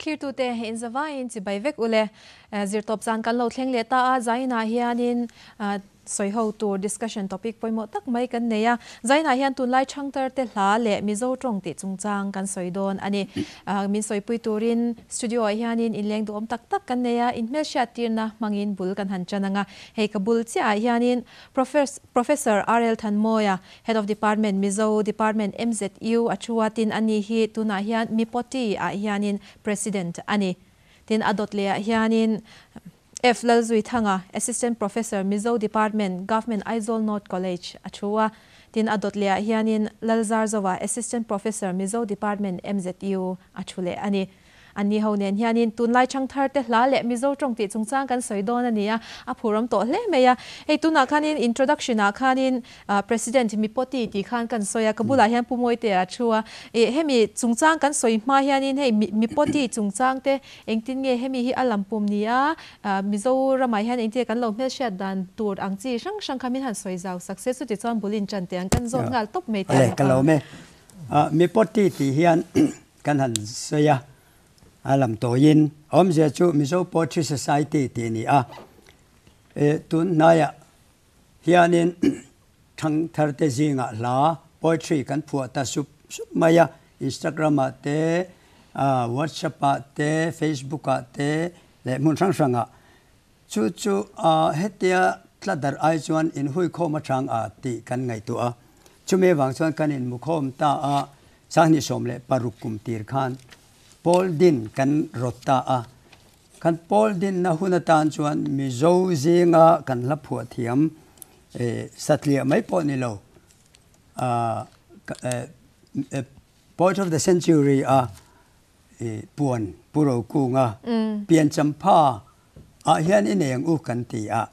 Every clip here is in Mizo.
Thlirtute in zavaiin chibai vek ule. Zirtawp zan kan lo thleng leh ta a, zainah hianin Sawiho tur discussion topic pawimawh tak mai kan nei a, Zainah hian tunlai Changtarte hla leh Mizo tawng tih chungchang kan sawi dawn a ni. Min sawipui turin studio ah hianin inleng duhawm tak tak kan nei a, inhmelhriat tirna hmangin bul kan han tan ang a. Hei ka bul chiahah hianin Professor RL Thanmawia, Head of Department, Mizo Department, MZU a thu a, tin a ni hi tunah hian Mipoti ah hianin President a ni. Tin a dawt lehah hianin F. Lalzuithanga, Assistant Professor, Mizo Department, Government Aizawl North College a thu a. Tin, a dawt lehah hianin Lalzarzova, Assistant Professor, Mizo Department, MZU a thu leh a ni. Anni ho nen hianin tunlai changthar te hla leh Mizo tawng tih chungchang kan sawi dawn a ni a, a phurawm tawh hle mai a. Hei tunah khanin introduction ah khanin President Mipoti tih khan kan sawi a, ka bulah hian Pu Mawitea a thu a. Ih hemi chungchang kan sawi hma hianin hei Mipoti chungchang te Engtin nge hemi hi a lam pum ni a, Mizoramah hian engtin nge kan lo hmelhriat dan tur ang chi hrang hrang kha min han sawi zau sak se, chuti chuan bulin ṭan teh ang kan zawt nghal tawp mai teh ang. Awle, ka lo me. Mipawti tih hian kan han sawi a, a lam tawiin awmzia chu Mizo Poetry Society tih a ni a. Tun hnaiah hianin thangtharte zingah hla, poetry, kan phuah ta sup sup mai a, Instagram-ah te, WhatsApp-ah te, Facebook-ah te leh hmun hrang hrangah. Chu chu hetia tla darh ai chuan inhuikhawm atang a tih kan ngaihtuah a. Chumi avang chuan kan inmukhawm ta a, 2016 kum tir khan Pawl din kan rawt ta a. Kan pawl dinna hun atan chuan Mizo zinga kan hla phuah thiam satliah mai pawh ni lo, Poet of the Century a puan Pu Rokunga pianchampha ah hian i nei ang u kan ti a.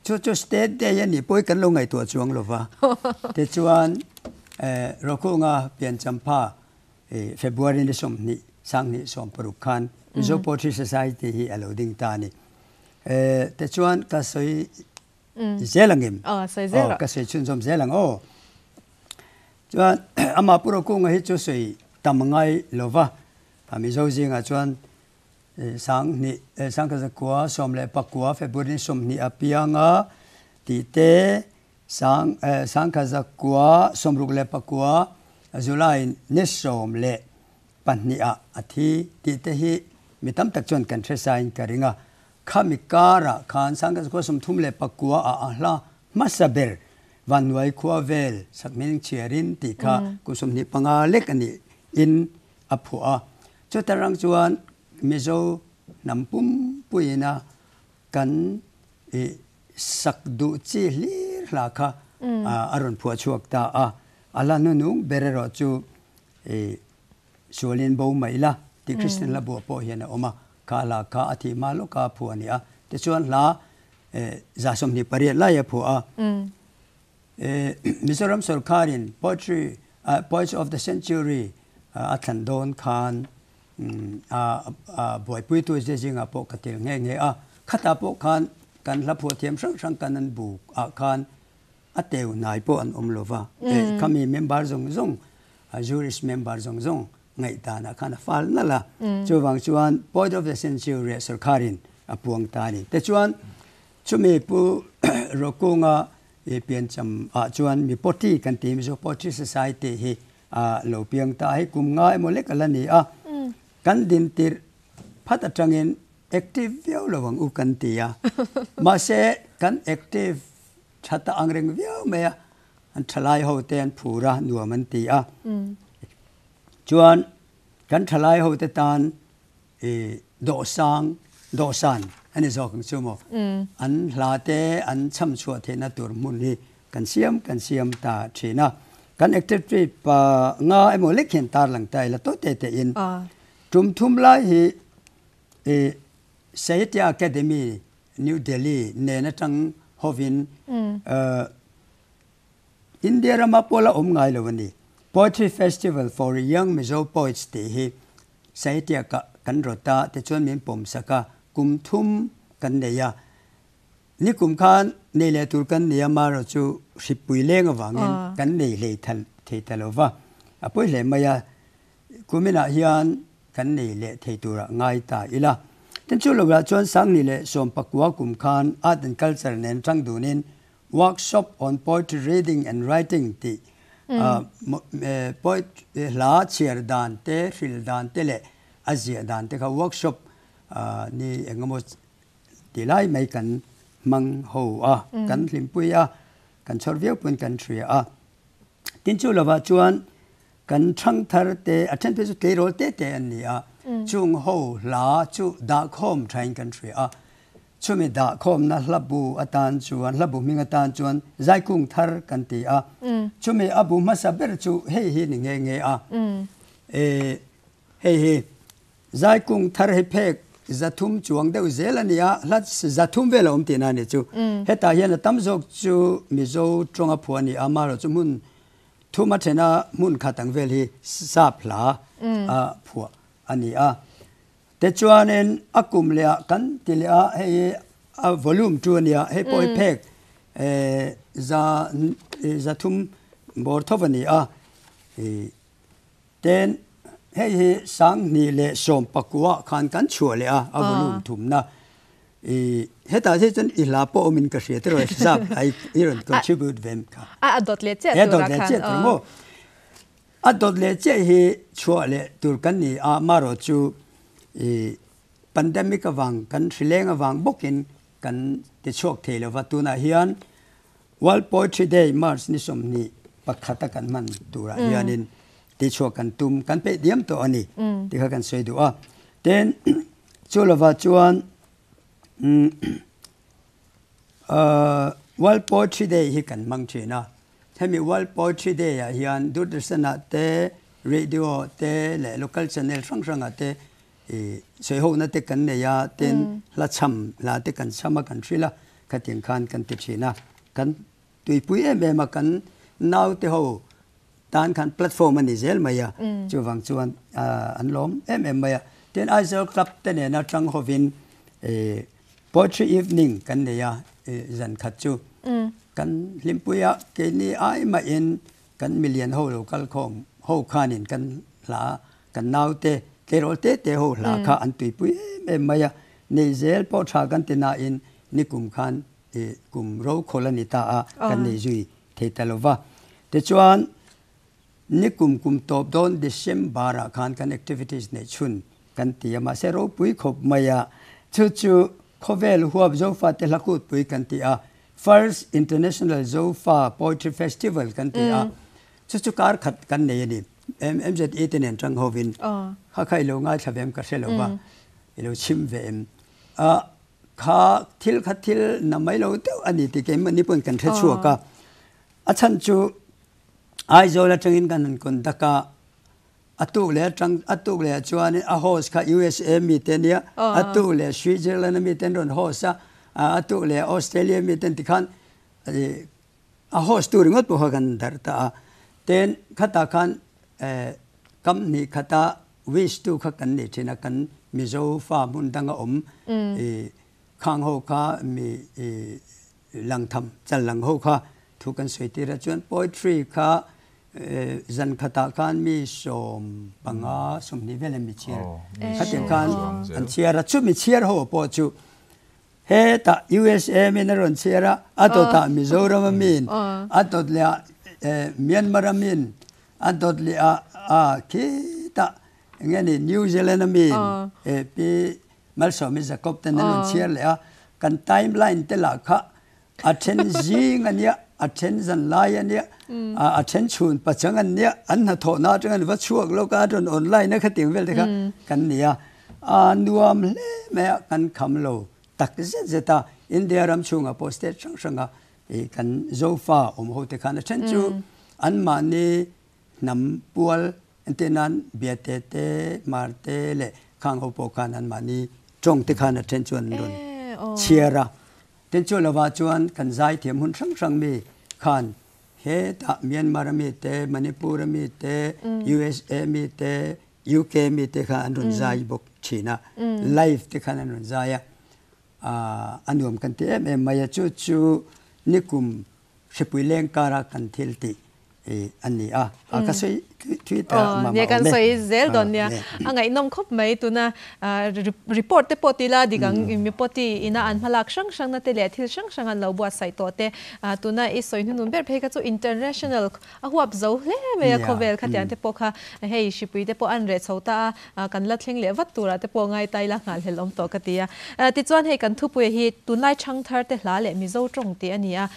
Chu chu State Day a nih pawh hi kan lo ngaihtuah chuang lo va. Tichuan Rokunga pianchampha February ni 20 2016 khan Mizo Poetry Society hi a lo ding ta a ni. Tichuan ka sawi zel ang em? Aw, ka sawi chhunzawm zel ang aw. Chuan amah Pu Rokunga hi chu sawi tam ngai lo va, Mizo zingah chuan 1914 February ni 20 a piang a tih te, 1969 July ni 12 ah a thi tih te hi mi tam tak chuan kan hre sain ka ring a. Khami karah khan 1939 ah a hla hmasa ber Vannuai khua vel sakhming chhiarin tih kha kum 25 lek a nih in a phuah a. Chuta rang chuan Mizo hnam pumpuiin a kan sak duh chi hlir hla kha a rawn phuah chhuak ta a. A hla hnunung ber erawh chu Sualin bo mai la tih Kristian hla buah pawh hian a awm a. Kha hla kha a thih hma lawka phuah a ni a. Tichuan hla 28 lai a phuah a. Mizoram sorkarin Poetry Poets of the Century a thlan dawn khan a buaipuitu ze zingah pawh ka tel nghe nghe a. Khatah pawh khan kan hla phuah thiam hrang hrang kan an buk ah khan a teu hnai pawh an awm lo va. Khami member zawng zawng, jurist member zawng zawng ngaihdanah khan a fal nalh a. Chuvang chuan Poet of the Century ah sorkarin a puang ta a ni. Tichuan chumi Pu Rokunga piancham ah chuan mi Poetry kan ti Mizo Poetry Society hi a lo piang ta a, hei kum nga emaw lek a la ni a, kan din tirh phat atangin active viau lo ang u kan ti a, mahse kan active tha ta ang reng viau mai a, an thalai ho te an phur a, nuam an ti a, chuan kan thalai ho te tan i dawhsang, dawhsan a ni zawk ang chu maw, an hla te an chham chhuah theihna tur hmun hi kan siam kan siam ta thin a. Kan activity pa nga emaw lek hian tar lang ta ila tawh te te in tum thum lai hi i Sahitya Akademi New Delhi nen atang hovin India rama pawla awm ngai lo a ni. Poetry Festival for Young Mizo Poets tih hi Sahitya ka kan rawt a, tichuan min pawm sak a, kum thum kan nei a. Nikum khan nei leh tur kan nei a, marawh chu hripui leng avangin kan nei hlei thei ta lo va, a pawi hle mai a. Kuminah hian kan nei leh thei turah ngai ta ila. Tin chu lovah chuan Sangni leh Sawmpakua kum khan Art and Culture nen tang dunin Workshop on Poetry Reading and Writing tih poetry hla chhiar dan te, hril dan te leh a ziah dan te kha workshop ni engemaw ti lai mai kan hmang ho a, kan hlimpui a, kan chhawr viau pawn kan hria a. Tin chu lovah chuan kan thangthar te, a then phei chu tleirawl te te an ni a, chung ho hla chu dahkhawm thain kan hria a. Chumi dahkhawmna hlabu atan chuan, hlabu hming atan chuan Zaikung Thar kan ti a. Chumi a bu hmasa ber chu hei hi ni nghe nghe a. Hei hi Zaikung Thar hi phek 300 chuang deuh zel a ni a, hla 300 vel a awm tihna a ni chu. Hetah hian a tam zawk chu Mizo tawnga phuah a ni a, amaherawhchu hmun thum a thena hmun khat ang vel hi sap hla a phuah a ni a. Tichuanin a kum leh ah kan ti leh a, hei hi a volume chu a nia, hei pawh hi phek 300 bawr thawp a ni a. Ten hei hi 2019 ah khan kan chhuah leh a, a volume thumna. Hetah hi chuan i hla pawh awmin ka hria tiraw, zap i rawn contribute ve em kha. A dawt leh chiah tur ah khan. A dawt leh chiah hi chhuah leh tur kan ni a, marawh chu i pandemic avang kan hrileng avang bawkin kan ti chhuak thei lova, tunah hian World Poetry Day March ni 21 a kan hman turah hianin ti chhuak kan tum kan peih diam tawh a ni tih kha kan sawi duh a. Tin, chu lovah chuan World Poetry Day hi kan hmang thin a, hemi World Poetry Day ah hian Doordarshan ah te, Radio ah te leh local channel hrang hrang ah te i sawihohna te kan nei a, tin hla chham hla te kan chham a kan hrilh a, khatiang khan kan ti thin a, kan tuipui em em a kan naute ho tan khan platform a ni zel mai a, chuvang chuan an lawm em em mai a. Tin Aizawl Club te nena tang hovin Poetry Evening kan nei a, zan khat chu kan hlimpui a, keini ai mahin kan milian ho lo kal khawm ho khanin kan hla kan naute tleirawl te te ho hla kha an tuipui em em mai a, nei zel pawh tha kan ti nain nikum khan kum rokhawlh a ni ta a, kan nei zui thei ta lo va. Tichuan nikum kum tawp dawn December ah khan kan activities neih chhun kan ti a, mahse ropui khawp mai a, chu chu khawvel huap Zofa te hlakutpui kan ti a, First International Zofa Poetry Festival kan ti a, chu chu kar khat kan nei a ni. MZE te nen tang hovin kha kha i lo ngaithla ve em ka hre lo va, i lo chhim ve em. Kha thil kha thil na mai lo deuh a ni tih keimahni pawn kan hre chhuak a, a chhan chu Aizawl atangin kan han conduct a, a tuk leh atang a tuk leh ah chuanin a host kha USA mi te ania, a tuk leh Switzerland ami te an rawn host a, a tuk leh Australia mi te an tikhan a host tu ringawt pawh kha kan darh ta a, tin khatah khan kam hnih khata wish tu kha kan nih thin a, kan Mizo fa hmun danga awm khang ho kha mi lang tham chal lang ho kha thu kan sawi tir a, chuan poetry kha zan khatah khan mi 15 20 vel an mi chhiar khatiang khan an chhiar a, chumi chhiar ho pawh chu Hetah USA min a rawn chhiar a, a dawtah Mizoram a min, a dawt leh ah Myanmar a min, a dawt leh ah khitah eng nge ni New Zealand a min, Pi Malsawmi Jacob ten an rawn chhiar leh a, kan timeline te lah kha a then zing a nia, a then zan lai a nia, a then chhun pachang an nia, an hnathawhna atang an va chhuak lawk a, a rawn online a khatiang vel te kha kan ni a. A nuam hle mai a, kan kham lo tak zet zet a, India ram chhungah pawh state hrang hranga ih kan Zofa awm ho te khan a then chu anmahni hnam pual entir nan Biate te, Hmar te leh khang ho pawh khan anmahni tawng te khan a then chu an rawn chhiar a. Tin chu lovah chuan kan zaithiam hun hrang hrang mi khan hetah Myanmar ami te, Manipur ami te, USA mi te, UK mi te kha an rawn zai bawk thin a, live te khan an rawn zai a, a nuam kan ti em em mai a, chu chu nikum hripui leng kara kan thil tih an ni a, ka sawi thui ta mah mah Nia kan awm e. sawi zel dawn nia. A ngaihnawm khawp mai tuna report te pawh tila dik ang mi pawh ti ina an hmalak hrang hrang na te leh thil hrang hrang an lo buatsaih tawh te tuna i sawi hnunun ber phei kha chu international A huap zo hle mai a khawvel khatiang te pawh kha hei hripui te pawh an reh chho ta a, kan la thleng leh vat turah te pawh ngai ta ila nghalhlel awm tawh ka ti a. Tichuan hei kan thupuia hi tunlai chhangthar te hla leh Mizo tawng tih a ni a,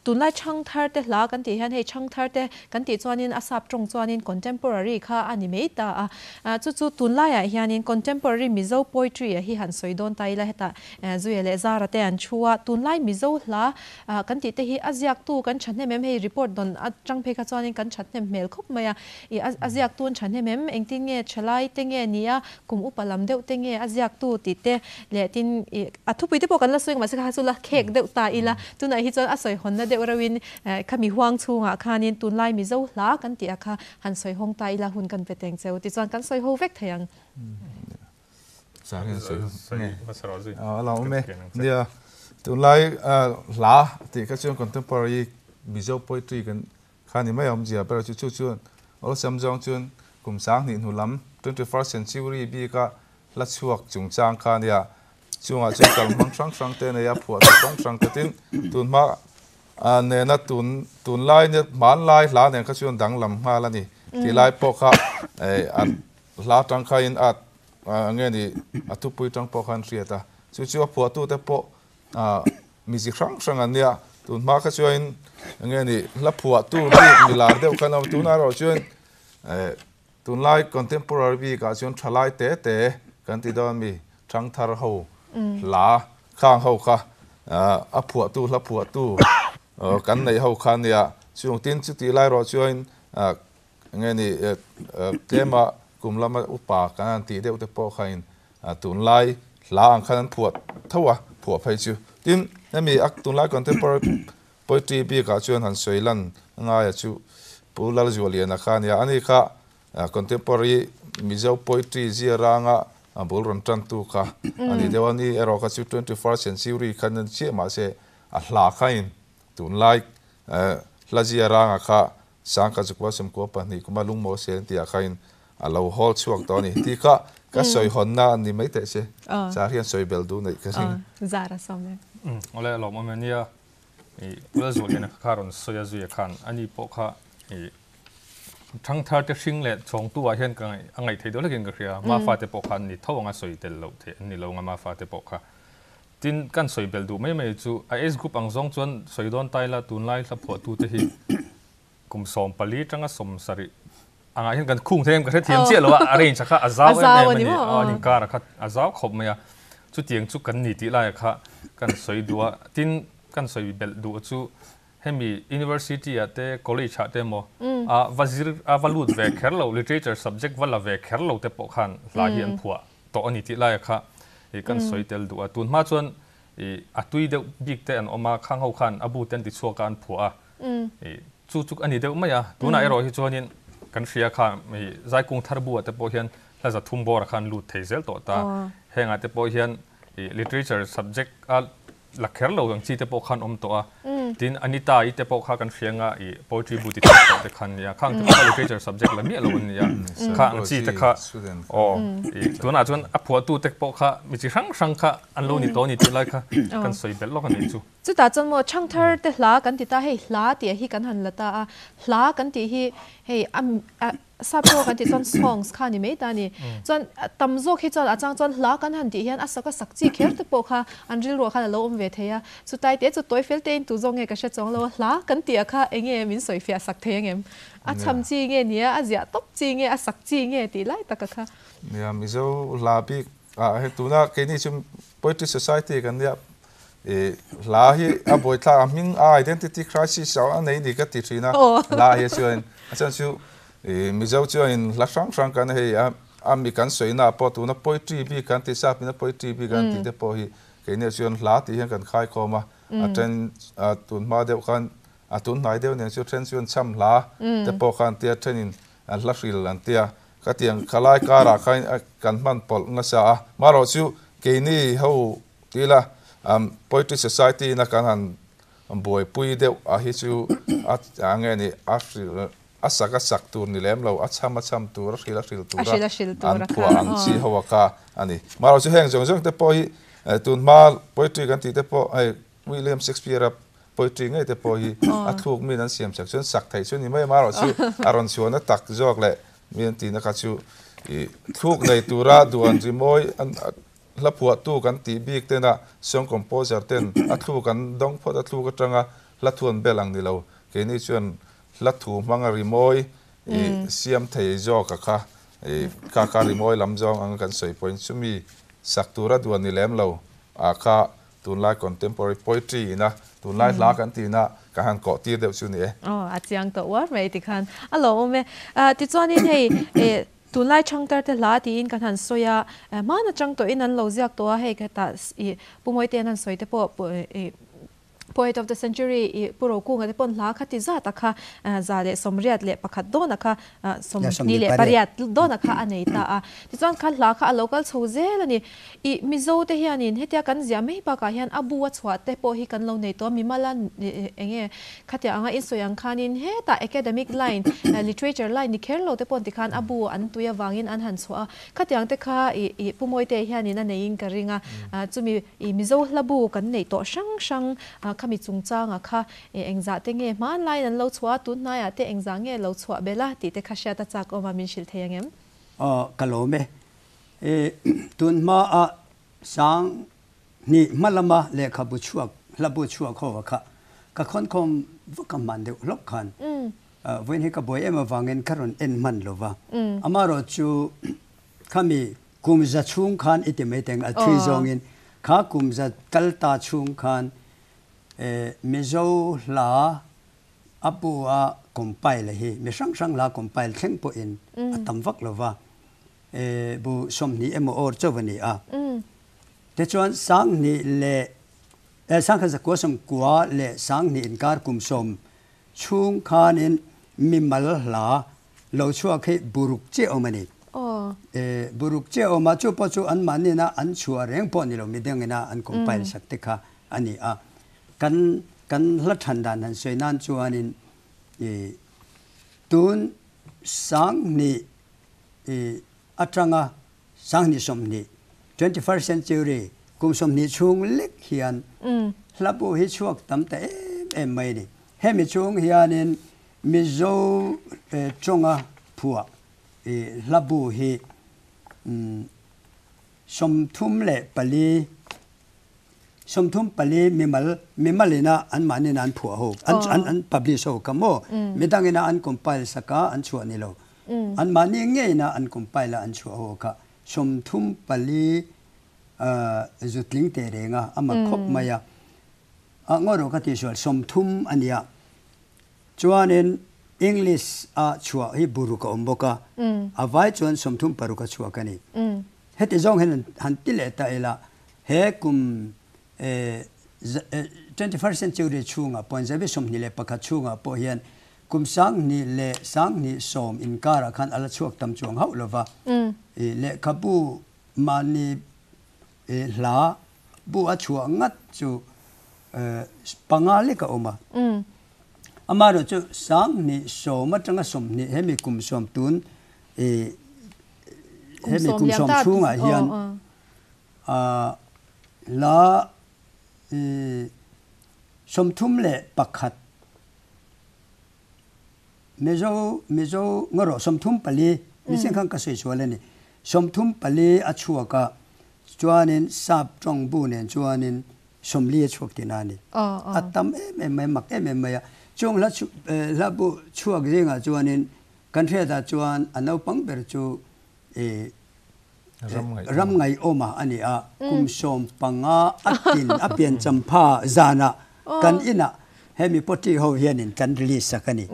tunlai chhangthar te hla kan tih hian hei chhangthar te kan tih chuanin a sap tawng chuanin contemporary kha a ni mai ta a, chu chu tunlaiah hianin contemporary Mizo poetry a hi han sawi dawn ta ila hetah Zuia leh Zara te an thu a, tunlai Mizo hla Kan tih te hi a ziaktu kan thahnem em? Hei report dawn atang phei kha chuanin kan thahnem hmel khawp mai a. I a ziaktu an thahnem em? Engtin nge thalai te nge ni a, kum upa lam deuh te nge a ziaktu tih te leh tin i a thupui te pawh kan la sawi mahse kha chu la khek deuh ta ila. Tunah hi chuan a sawi hawnna deuh reuhin khami huang chhungah khanin tunlai Mizo hla kan tih a kha han sawi hawng ta ila hun kan pe teng cheu. Tichuan kan sawi ho vek thei ang. Nia tunlai hla tih kha chuan contemporary Mizo poetry kan kha ni mai a awmzia ber chu chu chuan awlsam zawng chuan kum 2000 hnu lam 21st century bika hla chhuak chungchang kha nia chungah chuan kalhmang hrang hrang te nei a phuah ta hrang hrang te tin tunhma nena tun tunlai hmanlai hla nen kha chuan danglam nghal a ni tih lai pawh kha Hla tangkaiin a nge ni a thupui tang pawh khan hriat a, chu chu a phuahtute pawh mizi hrang hrang an nia, tun hma kha chuanin nge ni hla phuahtu bik mi lar deuh khan a awm, tunah erawh chuan tunlai contemporary bikah chuan thalai te te kan ti dawn mi thangthar ho hla khang ho kha a phuahtu hla phuahtu kan neih ho kha nia, chung tin chutih lai erawh chuan Nge ni tlema kum lama upa kan han tih deuh te pawh khain tunlai hla ang khan an phuah tho a, phuah phei chu. Tin, hemi a tunlai contemporary poetry bikah chuan han sawi lan ngaia chu Pu Lalzualiana kha a nia. Ani kha contemporary Mizo poetry zia ranga bul rawn tantu kha a ni deuh a. Ni erawh kha chu 21st century khan a ni chiah mahse a hla khain tunlai hla zia ranga kha Sangka chu kua sawmkua pahnih kuma lungmaw sel tih ah khain a lo hawl chhuak tawh a ni. Tih kha ka sawi hawnna a ni mai teh se. Zar hian sawi bel duh neih ka ring. Zar a sawm em. Awle a lawmawm e nia. I Ula Zualiana kha kha rawn sawi a zuia khan ani pawh kha i thangthar te hring leh chhawngtu ah hian ka ngaih a ngaih theih deuh hlekin ka hria. Mafa te pawh kha an ni tho ang a sawi tel loh theih an ni lo ang a Mafa te pawh kha. Tin, kan sawi belh duh mai mai chu a age group ang zawng chuan sawi dawn ta ila tunlai hla phuahtute hi kum 14 tanga 70 angah hian kan khung thei em ka hrethiam chiah lo a, a range a kha a zau em em a ni, a inkar a kha a zau khawp mai a, chutiang chu kan ni tih laia kha kan sawi duh a, tin kan sawi belh duh chu hemi university ah te college ah te emaw a va zir a va lut ve kher lo literature subject va la ve kher lo te pawh khan hla hi an phuah tawh a ni tih laia kha i kan sawi tel duh a. Tun hma chuan i a tui deuh bik te an awm a, khang ho khan a bu te an ti chhuak a an phuah a, i chu chu a ni deuh mai a. Tunah erawh hi chuanin kan hria kha i Zaikung thar bu ah te pawh hian hla 300 bawr ah khan lut thei zel tawh ta. Hengah te pawh hian i literature subject a la kher lo ang chi te pawh khan awm tawh a, tin Anita i te pawh kha kan hria anga i poetry bu ti chhuak tawh te khan nia, khang te pawh kha literature subject la miah lo an nia, kha ang chi te kha aw i tunah chuan a phuahtu te pawh kha mi chi hrang hrang kha an lo ni tawh a ni tih lai kha kan sawi belh lawk a nih chu. Chutah chuan maw Chhangthar te hla kan ti ta, hei hla tih hi kan han la ta a, hla kan tih hi hei a Sap pawh kan tih chuan songs kha a ni mai ta a ni. Chuan tam zawk hi chuan a chang chuan hla kan han tih hian a sak a sak chi kher te pawh kha an rilruah khan a lo awm ve thei a. Chutai te chu tawi fel tein tu zawk nge ka hre chuang lo a, hla kan tih ah kha eng nge min sawi fiah sak thei angem? A cham chi nge nia, a ziah tawp chi nge, a sak chi nge tih lai taka kha. Nia, Mizo hla bik ah hei tuna keini chu Poetry Society kan nia i hla hi a buaithlak a hming a identity crisis a nei ni ka ti thin a hla hi chuan a chhan chu i Mizo chuan hla hrang hrang kan hei a a mi kan sawi na pawh tuna poetry bik kan ti sap ina poetry bik an tih te pawh hi keini chuan hla tih hian kan khai khawm a a then a tun hma deuh khan a tun hnai deuh nen chu then chuan chham hla te pawh khan tia thenin an hla hril an tia ka tiang khalai karah khan kan hman pawlh nasa a marawh chu keini ho Tila Poetry Society ina kan han Buaipui deuh a hi chu a a nge ni a hril a sak a sak tur ni lem lo, a cham a cham tur, a hril a hril tura an phuah ang chi ho a kha a ni. Mahro chu heng zawng zawng te pawh hi tun hma poetry kan tih te pawh hei William Shakespeare-a poetry ngei te pawh hi a thluk min an siam sak chuan sak theih chu ni mai a, mahro chu a rawn chhuahna tak zawk leh mi an tihna kha chu ih thluk nei tura duan rimawi an Hla phuahtu kan tih bik tena song composer ten a thluk an dawng phawt a thluk atanga hla thu an bel ang ni lo. Keini chuan hla thu hmanga rimawi i siam thei zawk a kha i kha kha rimawi lam zawng anga kan sawi pawhin chumi sak tura duan ni lem lo a kha tunlai contemporary poetry ina tunlai hla kan tihna ka han kawh tir deuh chu ni e. Aw a chiang tawh uar mai tikhan a lawmawm e. Tichuanin hei Tunlai Changtarte hla tiin kan han sawi a, hmana chang tawhin an lo ziak tawh a, hei hetah ih Pu Mawitean han sawi te pawh ih Poet of the Century ih Pu Rokunga te pawn hla kha ti zat a kha 121 dawn a kha 28 dawn a kha a nei ta a. Tichuan kha hla kha a lo kal chho zel a ni. Ih Mizo te hianin hetia kan ziah mai bakah hian a bu a chhuah te pawh hi kan lo nei tawh a, mimala enge Khatiang anga in sawi ang khanin hetah academic line, literature line ni kher lo te pawh tikhan a bu an tui avangin an han chhuah a. Khatiang te kha ih Pu Mawite hianin a neiin ka ring a. Chumi ih Mizo hla bu kan neih tawh hrang hrang khami chungchanga kha engzah te nge hmanlaiin an lo chhuah a, tun hnaiah te engzah nge lo chhuah belh a tih te kha hriat a chak awm a, min hrilh thei ang em? Aw, ka lawm e. Tun hmaa sang Ni hma lama lehkhabu chhuak, hlabu chhuak ho a kha ka khawnkhawm vak a hman deuh hlawk khan vawiin hi ka buai em avangin ka rawn en hman lo va. Amaherawh chu khami kum za chhung khan i ti mai teng a thui zawngin kha kum za kal ta chhung khan Mizo hla a bu a compile hi mi hrang hrang hla compile thleng pawhin a tam vak lo va, bu 20 emaw awr chauh a ni a. Tichuan 2000 leh 1990 leh 2000 inkar kum sawm chhung khanin mimal hla lo chhuak hi buruk chiah awm a ni. Buruk chiah awm a, chu pawh chu anmahni ina an chhuah reng pawh ni lo, midang ina an compile sak te kha a ni a. Kan kan hla than dan han sawi nan chuanin tun 2000 atanga 2020, 21st century, kum 20 chhung lek hian hla pawh hi chhuak tam ta em em mai a ni. Hemi chhung hianin Mizo tawnga phuah hla bu hi 34, 34 mimal mimalina anmahnin an phuah ho, an an publish ho ka maw? Midangina an compile sak a, an chhuah ni lo. Anmahni ngeina an compile a an chhuah ho kha 34 zutling teh reng a, a mak khawp mai a. A ngaw rawh ka tih sual 30 a nia. Chuanin English a chhuah hi buruk a awm bawk a, a vai chuan 36 a chhuak a ni. Heti zawng hian han ti leh ta ila, he kum 21st century chhungah pawh zabi 21 chhungah pawh hian kum 2000 leh 2010 inkarah khan a la chhuak tam chuang hauh lova, lehkhabu mahni hla bu a chhuah ngat chu panga lek a awm a. Amaherawhchu 2010 atanga 20 hemi kum sawm tun hemi kum sawm chhungah hian hla 31 Mizo Mizo ngarawh 34 ni khan ka sawi sual a ni 34 a chhuak a chuanin sap tawng bu nen chuanin 40 a chhuak tihna a ni. A tam em em mai mak em em mai a chung hla hla bu chhuak zingah chuanin kan hriatah chuan a naupang ber chu ram ngaihawma a ni a, kum 15 a tlin a pian champha zanah kan inah hemi potri ho hianin kan release sak a ni.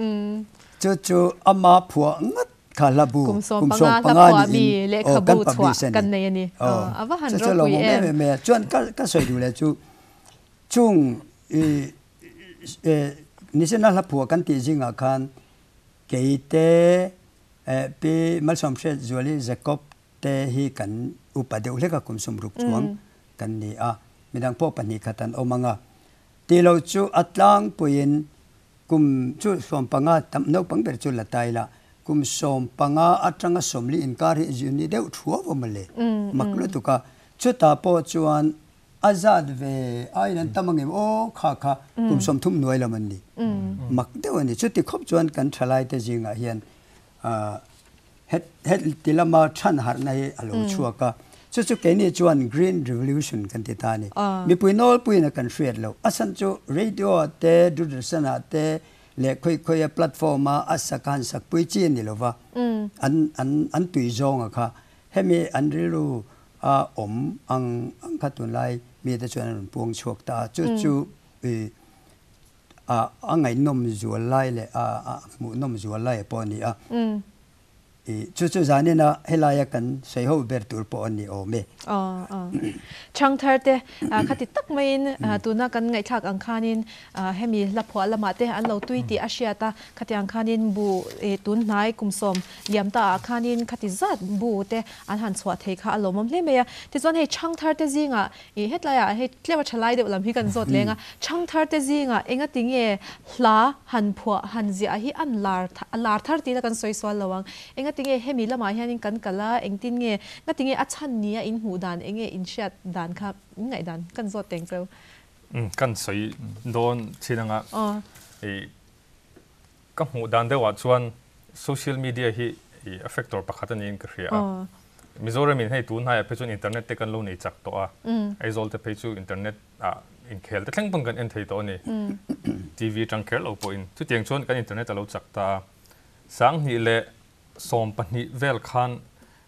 Chu chu ama phuah ngat kha hla bu kum 15 niin kan publish a ni. Chu chu lawmawm em em mai a. Chuan ka sawi duh leh chu chung Nisena hla phuah kan tih zingah khan keite Pi Malsawmhriat Zuali Jacob te hi kan upa deuh hlek a, kum 60 chuang kan ni a, midang pawh pahnih khat an awm ang a. Tih loh chu a tlangpuiin kum chu 15 tam naupang ber chu la ta ila, kum 15 atanga 40 inkar hi zu ni deuh thuau a mawle, mak lutuk a. Chutah pawh chuan a zat ve aiin an tam angem aw kha kha kum 30 hnuai lam an ni. Mak deuh a ni. Chuti khawp chuan kan thalaite zingah hian Het het ti lama than harhna hi a lo chhuak a, chu chu keini chuan Green Revolution kan ti ta a ni. Mipui nawlpuiin a kan hriat loh. A chhan chu radio ah te, Doordarshan ah te leh khawi khawi a platform a a sak a han sak pui chi a ni lo va, an an an tui zawng a kha. Hemi an rilru a awm ang ang kha tunlai mite chuan an rawn puang chhuak ta a, chu chu i a ngaihnawm zual lai leh a hmuhnawm zual lai pawh a ni a. Chu chu zanina helaia kan sawi ho ber tur pawh a ni awm e. Chhangthar te khati tak maiin tuna kan ngaihthlak ang khanin hemi hla phuah lamah te an lo tui tih a hriat a, khati ang khanin bu tun hnai kum sawm liam ta ah khanin khati zat bu te an han chhuah thei kha a lawmawm hle mai a. Tichuan hei chhangthar te zingah I hetlaiah hei tlema tha lai deuh lam hi kan zawt leng a, Chhangthar te zingah enga ti nge hla han phuah han ziah hi an lar a lar thar tiin a kan sawi sual lo ang. Enga ti nge hemi lamah hianin kan kal a, engtin nge nga ti nge a chhan nia in hmuh dan enge in hriat dan kha in ngaih dan kan zawt teng cheu. Umm kan sawi dawn chin anga i ka hmuh dan deuhah chuan social media hi i a factor pakhat a niin ka hria a. Mizoram in hei tun hnaiah phei chuan internet te kan lo nei chak tawh a, Aizawl te phei chu internet ah inkhel te thleng pawn kan en thei tawh a ni, TV atang kher lo pawhin. Chutiang chuan kan internet a lo chak ta a, 2012 vel khan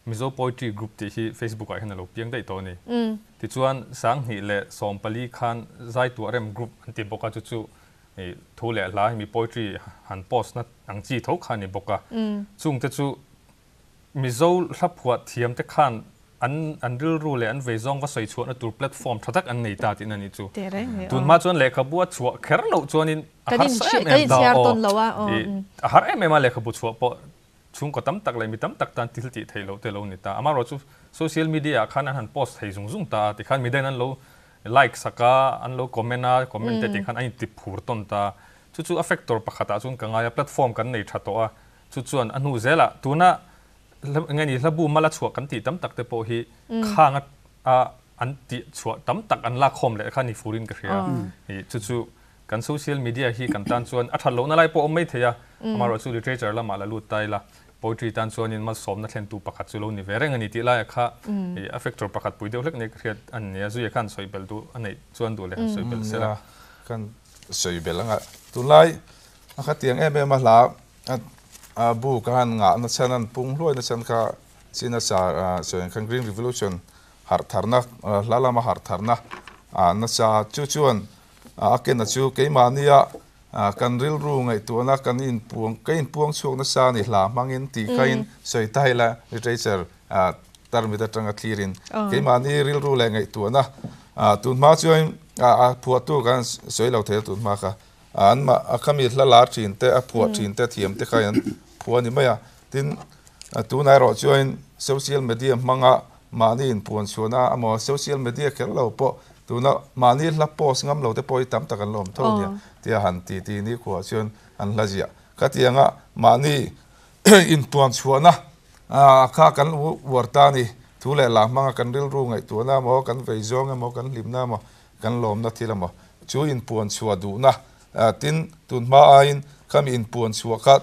Mizo Poetry Group tih hi Facebook ah hian a lo piang daih tawh a ni. Tichuan 2014 khan Zaituahrem Group an ti bawk a, chu chu thu leh hla hemi poetry han post na ang chi tho kha a ni bawk a. Chungte chu Mizo hla phuah thiam te khan an an rilru leh an vei zawng va sawi chhuahna tur platform tha tak an nei ta tihna ni chu. Tun hma chuan lehkhabu a chhuah kher loh chuanin a harsa em em ta aw. A har em em a lehkhabu chhuah pawh chhungkaw tam tak leh mi tam tak tan thil tih theih loh te lo ni ta. Amaherawh chu social media ah khan an han post thei zung zung ta a tikhan midang an lo like sak a, an lo comment a, comment te tikhan an inti phur tawn ta. Chu chu a factor pakhatah chuan ka ngai a, platform kan nei tha tawh a, Chu chuan a hnu zelah tuna enge ni hlabu mala chhuah kan tih tam tak te pawh hi khang a an tih chhuah tam tak an lak khawm leh kha ni furin ka hria. Chu chu kan social media hi kan tan chuan a that lohna lai pawh awm mai thei a, amaherawh chu literature lamah la lut ta ila poetry tan chuanin malsawmna thlentu pakhat chu lo ni ve reng a ni tih laiah kha a factor pakhat pui deuh hlek nia ka hriat a ni a, Zuia khan sawi belh duh a neih chuan duh leh han sawi belh sela. Kan sawi belh anga tunlai a khatiang em em a hla A bu ka han ngah na chhan an pung hluai na chhan kha China sa sawi khan Green Revolution harh tharna hla lama harh tharna nasa chu chuan a kena chu keimahnia kan rilru ngaihtuahna kan inpuang ka inpuang chhuak nasa a ni hla hmangin tih khain sawi ta ila literature tarmit atanga thlirin keimahni rilru leh ngaihtuahna tunhma chuan a phuahtu kan sawi lo thei a tunhma kha. An mah a khami hla lar thin te, a phuah thin te, thiam te kha an phuah a ni mai a. Tin, tunah erawh chuanin social media hmanga mahni inpuan chhuahna emaw social media kher lo pawh tuna mahni hla post ngam lo te pawh hi tam tak an la awm tho a nia tia han ti ti ni khuah chuan an hla ziah. Khatianga mahni inpuan chhuahna kha kan uar ta a ni. Thu leh lah hmanga kan rilru ngaihtuahna emaw, kan vei zawng emaw, kan hlimna emaw Kan lawmna thil emaw chu inpuan chhuah duhna tin tun hma aiin khami inpuan chhuah kha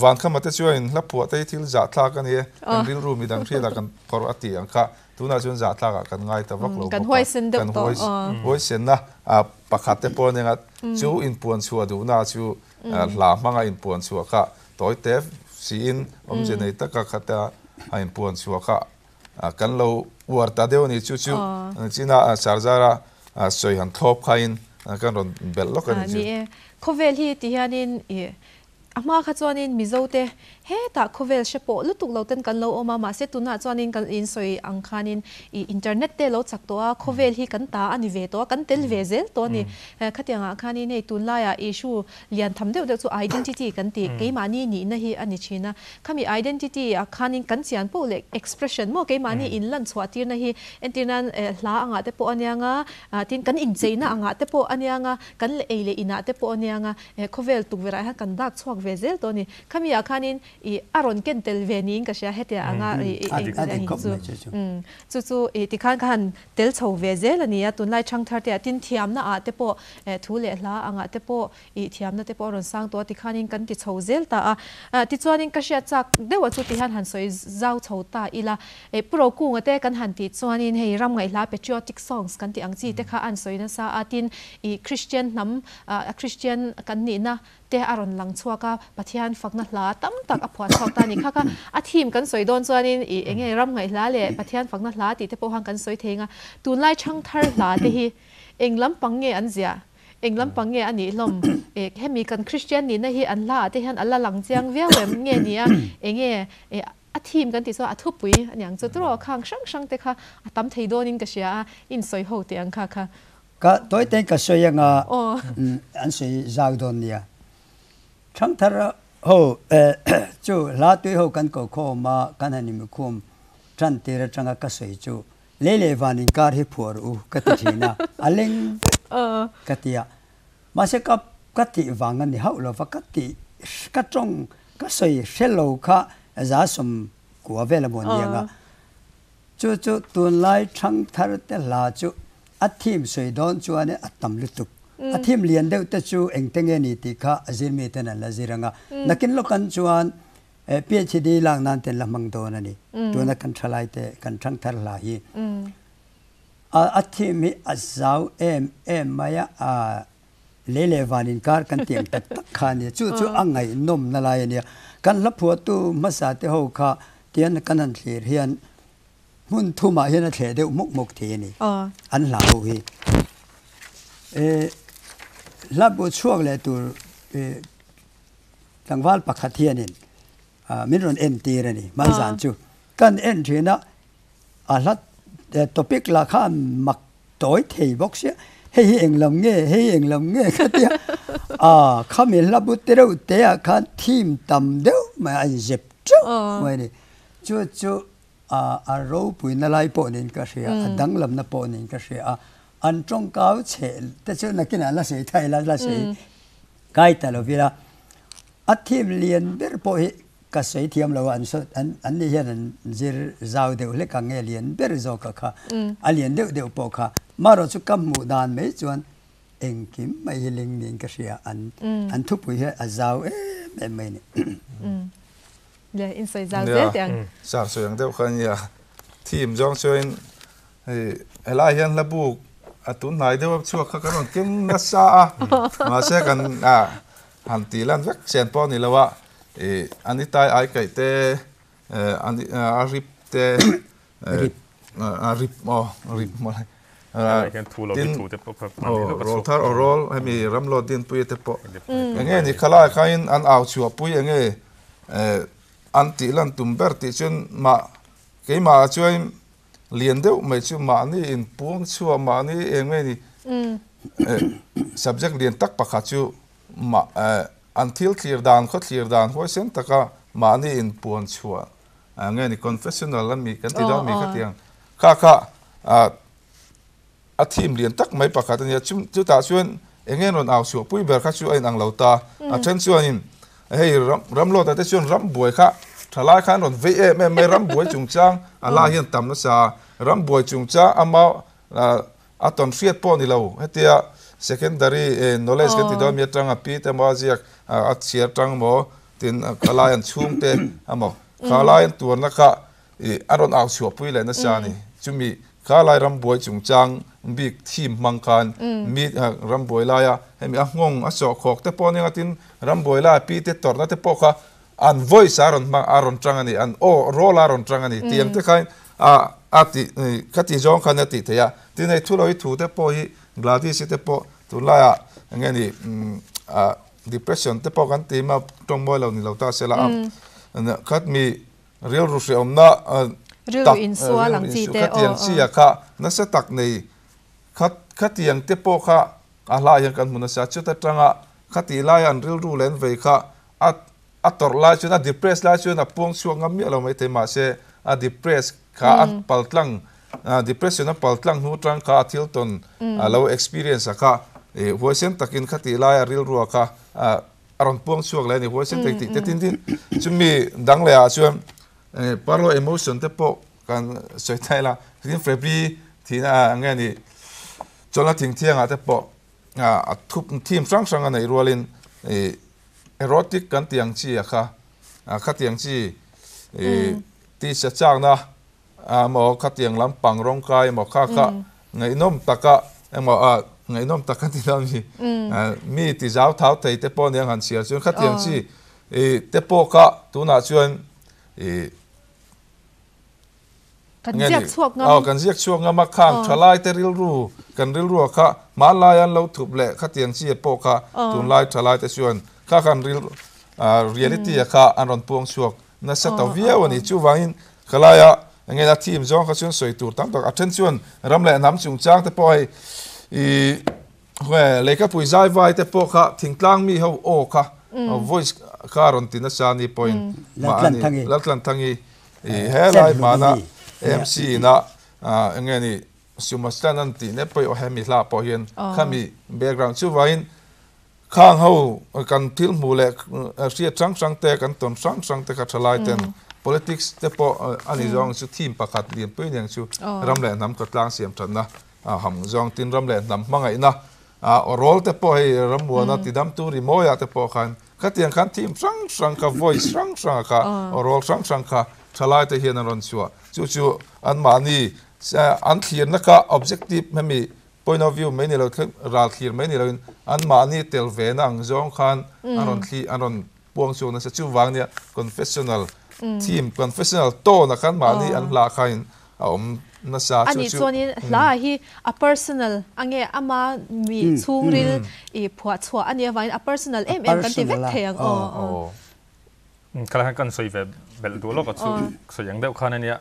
Vankhama te chuan in hla phuah te hi thil zahthlak a ni e, kan rilru midang hriatah kan phawrh a tih ang kha tunah chuan zahthlakah kan ngai ta vak lo bawk a, kan huaisenna pakhat te pawh a nia chu inpuan chhuah duhna chu hla hmanga inpuan chhuah kha tawi te siin awmze nei taka khata a inpuan chhuah kha Kan lo uar ta deuh a ni chu chu china Sarzara sawi han thlawp khain kan rawn belh lawk a ni chu. Ni e, khawvel hi ti hianin i A hma kha chuanin Mizote hetah khawvel hre pawh lutuk lo ten kan lo awm a, mahse tunah chuanin kan in sawi ang khanin i internet te lo chak tawh a, khawvel hi kan ta a ni ve tawh a, kan tel ve zel tawh a ni. Khatiangah khanin hei tunlaiah issue lian tham deuh deuh chu identity kan tih, keimahni nihna hi a ni thin a. Khami identity ah khanin kan chian poh leh expression maw keimahni in lan chhuah tirna hi entir nan hla angah te pawh a nia nga, tin kan incheina angah te pawh a nia nga, kan ei leh inah te pawh a nia nga, khawvel tukverh ah hian kan dak chhuak ve zel tawh a ni. Khami ah khanin i a rawn ken tel ve niin ka hria hetia anga i chu chu chu i tikhan ka han tel chho ve zel a ni a, tunlai thangthar te ah tin thiamna ah te pawh thu leh hla angah te pawh I thiamna te pawh a rawn sang tawh a tikhanin kan ti chho zel ta a. Tichuanin ka hriat chak deuh a chu tihian han sawi zau chho ta ila. Pu Rokunga te kan han tih chuanin hei ram ngaihhla patriotic songs kan tih ang chi te kha an sawi nasa a, tin i Christian hnam Christian kan nihna te a rawn lang chhuak a, Pathian fakna hla tam tak a phuah chhuak ta a ni. Kha kha a theme kan sawi dawn chuanin i enge ram ngaihhla leh Pathian fakna hla tih te pawh khan kan sawi thei ang a. Tunlai thangthar hla te hi eng lampang nge an ziah? Eng lampang nge a nih hlawm? Eh, hemi kan Kristian nihna hi an hla ah te hian a la lang chiang viau em? Nge ni a, enge eh a theme kan tih chuan a thupui a niang chu turaw khang hrang hrang te kha a tam thei dawnin ka hria a, insawi ho teh ang kha kha. Ka tawi tein ka sawi anga an sawi zau dawn nia. Thangthar ho eh chu hla tui ho kan ko khawm a, kan han inmikhum tan tir atanga ka sawi chu Lei leh van inkar hi phuah rawh u ka ti thin a, a leng vek ka ti a. Mahse ka ka tih vang a ni hauh lo va, ka tih ka tawng ka sawi hre lo kha 90 vel a maw ni ang a. Chu chu tunlai thangthar te hla chu a theme sawi dawn chuan a tam lutuk. A theme lian deuh te chu engte nge ni tih kha a zirmi ten an la zir ang a. Nakin lawk an chuan PhD lak nan ten la hmang dawn a ni. Tuna kan thalai te kan thangthar hla hi a thim hi a zau em em mai a, a lei leh van inkar kan ti ang tak tak kha a ni. Chu chu a ngaihnawm na lai a nia. Kan hla phuahtu hmasa te ho kha tian kan han thlir hian hmun thumah hian a thleh deuh hmuk hmuk thei a ni. An hla ho hi. Hla bu chhuak leh tur Tlangval pakhat hianin min rawn entir a ni hmanzan chu. Kan en thin a, a hla topic lah kha a mak tawi thei bawk sia, hei hi eng lam nge, hei hi eng lam nge ka tia, a khami hla bu te reuh te ah khan theme tam deuh mai a inzep teuh mai a ni. Chu chu a ropuina lai pawh niin ka hria, a danglamna pawh niin ka hria a, an tawngkau chhe te chu nakinah la sawi thai la, la sawi Kai ta lo vila a thim lian ber pawh hi ka sawi thiam lo a, an sawi an an ni hian an zir zau deuh hlek ang nge lian ber zawk a kha a lian deuh deuh pawh kha marawh chu ka hmuh dan mai chuan engkim mai hi ling niin ka hria an an thupui hi a zau em em mai a ni. Le in sawi zau zel teh ang. Sar sawi ang deuh kha a nia thim zawng chuan Hei helai hian hla buk a tun hnai deuh a chhuak kha kan rawn keng nasa a, mahse kan han tih lan vek chen pawh a ni lo a, ih a ni tai ai kaih te a ni a rip te a rip aw rip mawle tin aw rawlthar aw rawl hemi ramlawt dinpuia te pawh eng nge ni khalai khain an au chhuahpui eng nge an tih lan tum ber tih chuan mah keimah ah chuan Lian deuh mai chu mahni inpuang chhuah mahni eng nge ni subject lian tak pakhat chu mah an thil thlir dan khaw thlir dan huaisen taka mahni inpuan chhuah nge ni confessional ami kan ti dawn mi khatiang kha kha a theme lian tak mai pakhat a nia chutah chuan eng nge rawn au chhuah pui ber kha chu a inang lo ta a then chuanin Hei Ramlawta te chuan rambuai kha thalai khan rawn vei em em mai, rambuai chungchang a la hian tam nasa a, rambuai chungchang ama a tawn hriat pawh a ni lo, hetia secondary knowledge kan ti dawn mi atanga pi te emaw a ziak a chhiar tang emaw tin khalai an chhungte emaw khalai an tuarna kha Ih, a rawn au chhuahpui leh nasa a ni. Chumi kha lai rambuai chungchang bik theme hmang khan mi rambuai laia hemi a nghawng a sawhkhawk te pawh nia tin rambuai laia pi te tawrhna te pawh kha an voice a rawn hmang a rawn tang a ni, an aw rawl a rawn tang a ni tih ang te khan a a tih kha tih zawng khan a tih theih a. Tin hei thu lo hi thu te pawh hi Gladys-i te pawh tunlaiah eng nge ni a. Depression te pawh kan ti ma tawng mawi lo ni lo ta se la a khat mi rilru hreawmna rilru insual ang chi te khatiang chi a kha nasa tak nei khat khatiang te pawh kha a hla hian kan hmu nasa chuta tanga khati lai an rilru len vei kha a a tawrh lai chuan a depress lai chuan a puang chhuak ngam miah lo mai thei mahse a depress kha a paltlang depression a paltlang hnu tang kha a thil tawn a lo experience a kha huaisen takin khati lai a rilrua kha a rawn puang chhuak leh a ni huaisen tak tih te tin tin chumi dang leh ah chuan parlo emotion te pawh kan sawi thai la tin February thihna nge ni chawlhna thingthiang ah te pawh a thup theme hrang hrang a neih rualin Erotic kan tih ang chi a kha, khatiang chi tisa chakna emaw khatiang lampang rawngkai emaw kha kha ngaihnawm taka emaw ngaihnawm tak kan ti lo ni, mi ti zau thau thei te pawh nia han chhiar chuan khatiang chi te pawh kha tunah chuan Kan ziak chhuak ngam. Aw, kan ziak chhuak ngam a, khang thalai te rilru, kan rilru a kha hmanlai an lo thup leh khatiang chi pawh kha tunlai thalai te chuan kha khan rilru reality a kha an rawn puang chhuak nasa ta viau a ni. Chuvangin khalaia enge a theme zawng kha chuan sawi tur tam tak a then chuan ram leh hnam chungchang te pawh hei ih lehkhapui zai vai te pawh kha thingtlang mi ho aw kha voice kha a rawn ti nasa a ni pawhin mahni Laltlanthangi I helai hmana MC ina enge ni Sumastan an tih ne pawih aw hemi hla pawh hian khami background chuvangin khang ho kan thil hmuh leh hriat hrang hrang te kan tawn hrang hrang te kha thalai ten politics te pawh a ni zawng chu theme pakhat lianpui aniang chu ram leh hnam khawtlang siam thatna ham zawng tin ram leh hnam hmangaihna A aw te pawh hei Rammuana tidamtu Rimawiah te pawh khan khatiang khan theme hrang hrang kha voice hrang hranga kha aw rawl hrang hrang kha thalai te hian an rawn chhuah. Chu chu anmahni an thlirna kha objective hemi point of view mai ni lo ral thlir mai ni loin anmahni tel ve na ang zawng khan an rawn thli an rawn puang chhuak nasa. Chuvang nia confessional theme confessional tone ah khan mahni an hlah khain a awm nasa chu chu. Ani chuanin hla hi a personal ange ama mi chhungril i phuah chhuah a nih avangin a personal em em kan ti vek thei ang aw. Khalai khan kan sawi ve belh duh lawk a chu sawi ang deuh khan ania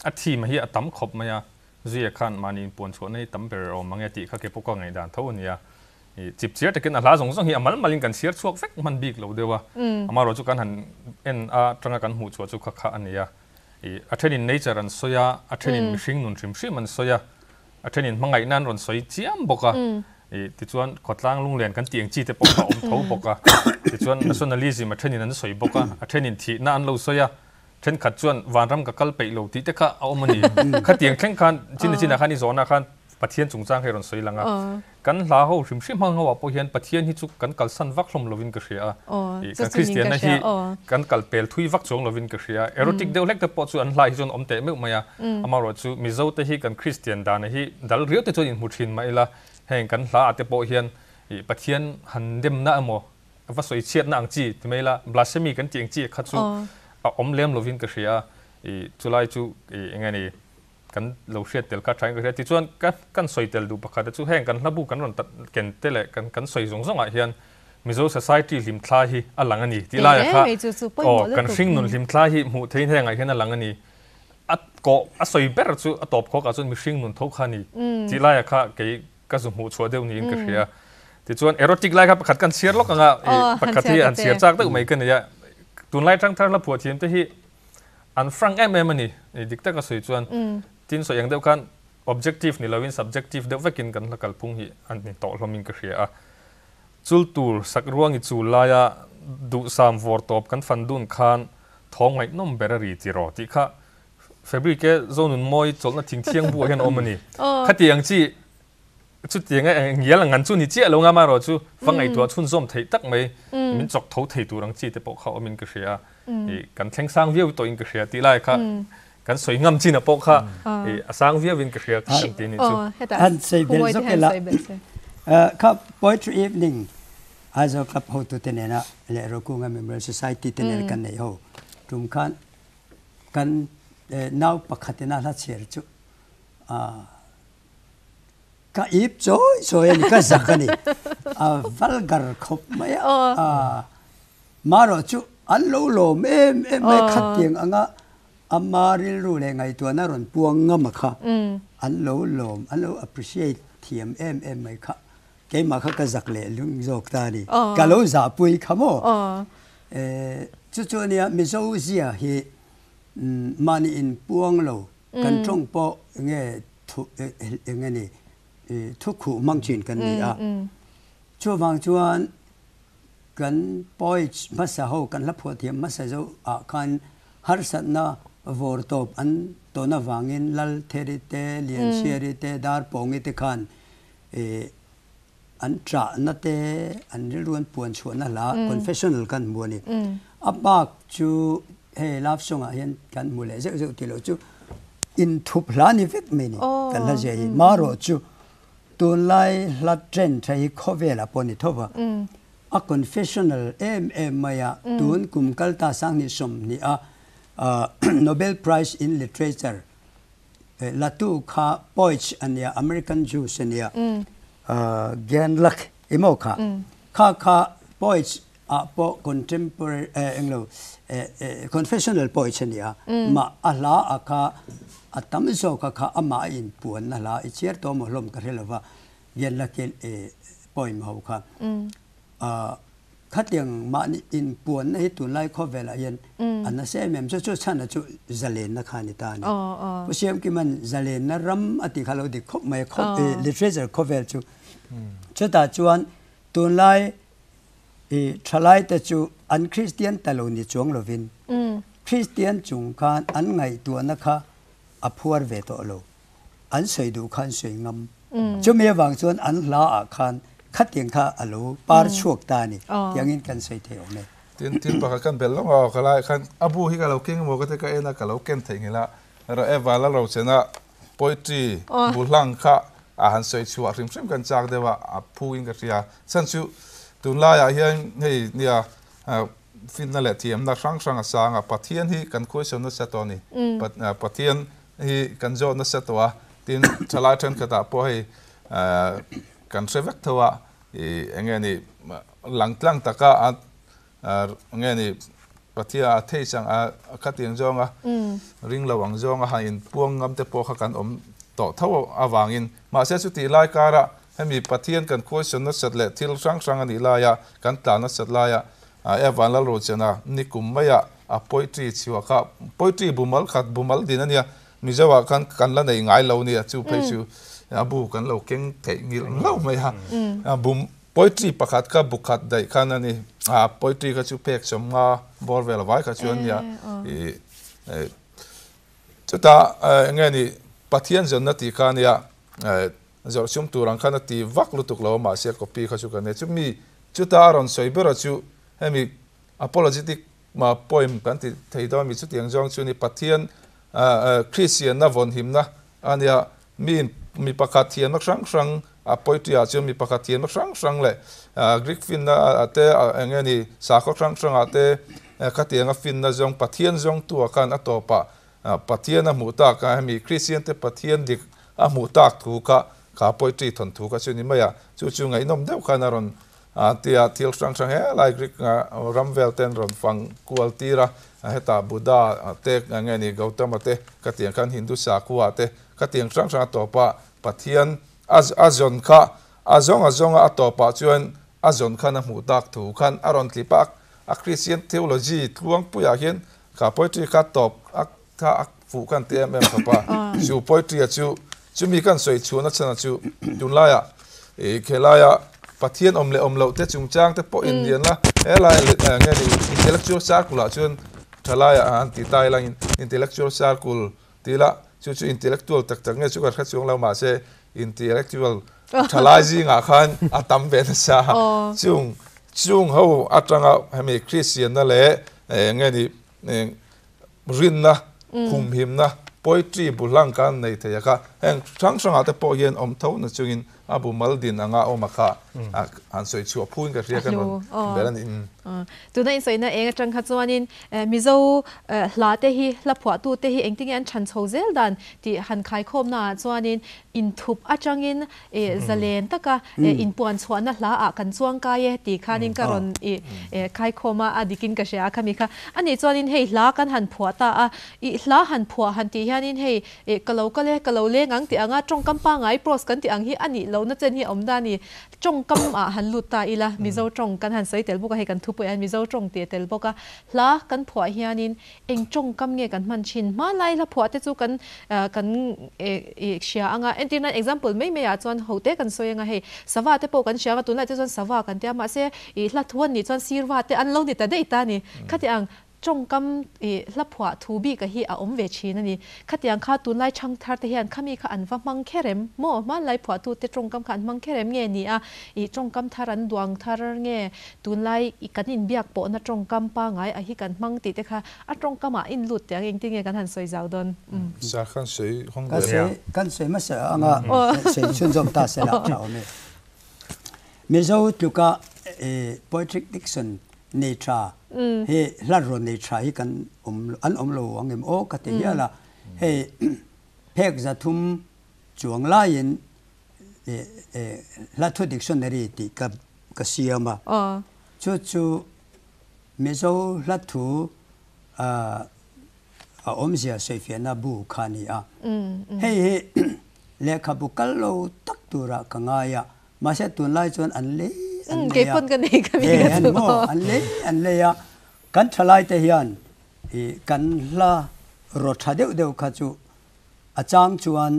a theme hi a tam khawp mai a zuia khan mahni inpuan chhuahna hi tam ber awm ang e tih kha kei pawh ka ngaihdan tho ania I chip chiar takin a hla zawng zawng hi a mal malin kan chhiar chhuak vek hman bik lo deuh a. Amaherawh chu kan han en a tanga kan hmuh chhuah chu kha kha a ni a. I a thenin nature an sawi a, a thenin mihring nun hrim hrim an sawi a, a thenin hmangaihna an rawn sawi chiam bawk a. I tichuan khawtlang lunglen kan tih ang chi te pawh kha a awm tho bawk a. Tichuan nationalism a thenin an sawi bawk a, a thenin thihna an lo sawi a, thenkhat chuan vanram ka kal peih lo tih te kha a awm a ni. Khatiang thleng khan chin chinah khan i zawhna khan Pathian chungchang hi a rawn sawi lang a. Kan hla ho hrim hrim hmang ho ah pawh hian Pathian hi chu kan kalsan vak hlawm lovin ka hria a. Kan Kristianna hi kan kal pel thui vak chuang lovin ka hria a. Erotic deuh hlek te pawh chu an hla hi chuan awm teh meuh mai a. Amaherawh chu Mizo te hi kan Kristian dana hi dal riau te chuan inhmu thin mah ila heng kan hla ah te pawh hian Pathian han demna emaw va sawi chhiatna ang chi ti mai ila blasphemy kan tih ang chi kha chu a awm lem lovin ka hria a. Chulai chu eng nge ni Kan lo hriat tel kha thain ka hria. Tichuan ka kan sawi tel duh pakhat a chu heng kan hlabu kan rawn ken te leh kan kan sawi zawng zawngah hian Mizo society hlimthla hi a lang a ni tih laiah kha aw kan hringnun hlimthla hi hmuh theihin hengah hian a lang a ni. A kawh a sawi ber chu a tawp khawkah chuan mihring nun tho kha a ni tih laiah kha kei ka zu hmuh chhuah deuh niin ka hria. Tichuan erotic lai kha pakhat kan chhiar lawk ang a, pakhat hi an chhiar chak deuh mai ka nei a. Tunlai tangthar hla phuah thiam te hi An frank em em a ni. Dik taka sawi chuan tin sawi ang deuh khan objective ni loin subjective deuh vekin kan hla kalphung hi a ni tawh hlawmin ka hria a. Chul tur sak ruang i chul laia duhsam vawr tawp kan fan dun khan thawng ngaihnawm ber a ri ti raw tih kha February ke Zonunmawi chawlhna thingthiang buah hian a awm a ni. Khati ang chi Chutiang a ngial ang an chu ni chiah lo nga amaherawh chu va ngaihtuah chhunzawm theih tak mai min chawk tho thei tur ang chi te pawh kha awmin ka hria a, ih kan thleng sang viau tawhin ka hria tih lai kha kan sawi ngam chin a pawh kha ih a sang viauin ka hria kan ti nih chu. Han sawi belh zawk ila kha poetry evening Aizawl Club hotute nena leh Rokunga Memorial Society te nena kan neih ho tum khan kan nau pakhatin a hla chhiar chu. Ka ip chawi chawi a ni, ka zak a ni. A vulgar khawp mai a. Marawh chu an lo lawm em em mai khatiang anga ama rilru leh ngaihtuahna rawn puang ngam a kha an lo lawm, an lo appreciate thiam em em mai kha. Keimah kha ka zak leh lung zawk ta a ni. Ka lo zahpui kha maw? Chu chu ania Mizo zia hi mahni inpuang lo kan tawng pawh nge thu eng nge ni thu khuh hmang thin kan ni a. Chuvang chuan kan poets hmasa ho kan hla phuah thiam hmasa zo ah khan harsatna vawr tawp an tawn avangin Laltheri te, Lianchhiari te, Darpawngi te khan an ṭahna te, an rilru an puan chhuahna hla confessional kan hmu a ni. A bak chu hei love song ah hian kan hmu leh zeuh zeuh tih loh chu inthup hla ni vek mai ni kan hla zia hi. Marawh chu tunlai hla trend tha hi khawvelah pawh ni tho va, a confessional em em mai a, tun kum kalta 2020 a Nobel Prize in Literature Latu kha Poets a nia, American Jews a nia, Gen Luck emaw kha, kha kha Poets ah pawh contemporary englo confessional poets a nia, mah a hla a kha a tam zawk a kha amah a inpuanna hla i chhiar tawh maw hlawm ka hre lova, Gen Luck i poem ho kha. Khatiang mahni inpuanna hi tunlai khawvelah hian a nasa em em. Chu chu chhana chu zalenna kha a ni ta a ni. Pu Siamkima'n zalenna ram a tih kha lo dik khawp mai a, literature khawvel chu. Chutah chuan tunlai i thalaite chu an Kristian ta lo ni chuang lovin Kristian chung khan an ngaihtuahna kha a phuar ve tawh lo. An sawi duh kha an sawi ngam. Chumi avang chuan an hla ah khan khatiang kha a lo par chhuak ta a ni tiangin kan sawi thei awm e. Tin, thil pakhat kan belh lawng a, ka lai khan a bu hi ka lo keng emaw ka ti ka en a, ka lo ken theih nghilh a, Eva la ro chen a poetry bu hlang kha a han sawi chhuah hrim hrim kan chak deuh a, a phu in ka hria. Chhan chu tunlaiah hian hei nia finna leh thiamna hrang hrang a sang a, Pathian hi kan khuaisawn nasa tawh a ni. Pathian hi kan zawt nasa tawh a, tin thalai thenkhatah pawh hei kan hre vek tho a, ih eng nge ni lang tlang taka a eng nge ni Pathian a theih chang a khatiang zawnga ring lo ang zawnga han inpuang ngam te pawh kha kan awm tawh tho avangin mahse chutih lai kara hemi Pathian kan khuaisawn nasat leh thil hrang hrang a nih laia kan tlan nasat laia Evan Lalruchena nikum maiah a poetry chhuah kha poetry bumal khat bumal din a nia, Mizo ah khan kan la nei ngai lo nia, chu phei chu a bu kan lo keng theih ngilh hlauh mai a, a bum poetry pakhat kha bu khat daih khan a ni, a poetry kha chu phek sawmnga bawr vel vai kha chu a nia, ih chutah eng nge ni Pathian zawnna tih kha a nia, zawrh chhum tur ang khan a ti vak lutuk lo a mahse copy kha chu kan nei, chumi chuta a rawn sawi ber a chu hemi apologetic Ma poem kan ti thei dawn mi chutiang zawng chu ni Pathian Kristianna vawnhimna a nia, mi mi pakhat thiamna hrang hrang a poetry ah chuan mi pakhat thiamna hrang hrang leh Greek finna ah te eng nge ni sakhaw hrang hrang ah te khatianga finna zawng Pathian zawngtu ah khan a tawpah Pathian a hmuh tak a hemi Kristian te Pathian dik a hmuh tak thu kha kha poetry thawnthu kha chu ni mai a, chu chu ngaihnawm deuh khan a rawn A tia thil hrang hrang he lai Greek ram vel ten rawn fang kual tir a, hetah Buddha te nge ni Gautama te ka tiang khan Hindu sakhua te ka tiang hrang hrang a tawp a, Pathian a zawn kha a zawng a zawng a a tawpah chuan a zawn khan a hmuh tak thu khan a rawn tlip a, a Christian theology tluangpuiah hian kha poetry kha tawp a kha a fuh khan ti em em khawp a, chu poetry a chu chumi kan sawi chhuahna chhan a chu tunlaiah ih khelaia Pathian awm leh awm loh te chungchang te pawh inlian la, helai nge ni intellectual circle ah chuan thalaiah an ti ta ila intellectual circle ti ila chu chu intellectual tak tak nge chu ka hre chuang lo mahse intellectual thalai zingah khan a tam ve nasa chung chung ho atanga hemi Kristianna leh nge ni rinna, humhimna, Poetry bu hlang kan nei thei a kha heng hrang hrangah te pawh hian awm tho na chungin a bu mal din anga awm a kha han sawi chhuah phuin ka hria kan rawn ber a ni. Tuna in sawina eng atang kha chuanin Mizo hla te hi hla phuahtu te hi engtinge an chhan chho zel dan tih han khaikhawmna ah chuanin inthup atangin zalen taka inpuan chhuahna hla ah kan chuang kai e tih khanin ka rawn khaikhawm a, a dikin ka hria a khami kha. Anih chuanin hei hla kan han phuah ta a, i hla han phuah han tih hianin hei ka lo kal e, ka lo leng ang tih anga tawngkam pangngai prose kan tih ang hi a nih lohna chen hi a awm ta a ni. Tawngkam ah han lut ta ila, Mizo tawng kan han sawi tel bawk a, hei kan thupui ah hian Mizo tawng tih a tel bawk a. Hla kan phuah hianin eng tawngkam nge kan hman thin? Hmanlai hla phuah te chu kan kan hria ang a, entir nan example mai mai ah chuan ho te kan sawi ang a, hei sava te pawh kan hria ang a, tunlai te chuan sava kan tia mahse ih hla thu an nih chuan sirva te an lo ni ta daih ta a ni. Khati ang Tawngkam i hla phuah thu bika hi a awm ve thin a ni. Khatiang kha tunlai chhangthar te hian khami kha an va hmang kher em? Maw? Hmanlai phuahtute tawngkam kha an hmang kher em nge ni a? I tawngkam thar an duang thar nge tunlai i kan inbiak pawhna tawngkam pangai a hi kan hmang tih te kha a tawngkam ah in lut teh ang engtin nge kan han sawi zau dawn? Umm. Sa khan sawi hawng Kan dawn. sawi kan sawi hmasa anga sawi chhunzawm ta se lah tha awm e. Mizo tluka poetric diction nei tha he hla rawn nei tha hi kan awm an awm lo ang em aw ka ti hial a hei phek 300 chuang laiin hla thu dictionary tih ka ka siam a chu chu Mizo hla thu a awmzia sawifiahna bu kha a ni a hei hi lehkhabu kal lo tak turah ka ngai a. Mahse tunlai chuan an lei an lei a, e an maw an lei an lei a, kan thalai te hian i kan hla raw tha deuh deuh kha chu a chang chuan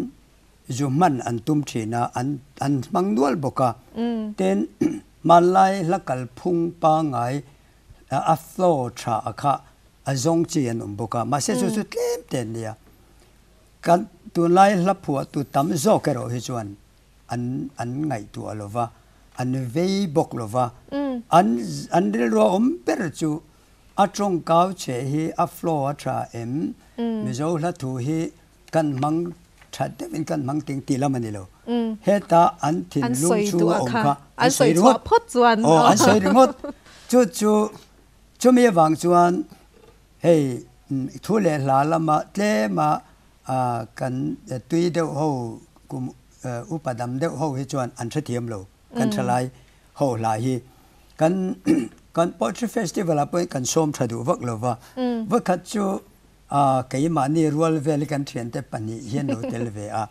zu hman an tum thin a, an an hmang nual bawk a, tin hmanlai hla kalphung pangngai a flow tha a kha a zawng chi an awm bawk a, mahse chu chu tlem te an nia, kan tunlai hla phuahtu tam zawk erawh hi chuan an an ngaihtuah lo va, an vei bawk lo va, an an rilru a awm ber chu a tawngkau che hi a flow a tha em, Mizo hla thu hi kan hmang tha deuhin kan hmang ting tih lam a ni lo. Heta an thinlung chhunga awm kha an sawi ringawt, aw an sawi ringawt, chu chu chumi avang chuan hei thu leh hla lama tlema kan tui deuh ho kum upa dam deuh ho hi chuan an hrethiam lo kan thalai ho hla hi kan kan poetry festival ah pawhin kan sawm tha duh vak lo va vawikhat chu keimahni rual vel hi kan thiante pahnih hian lo tel ve a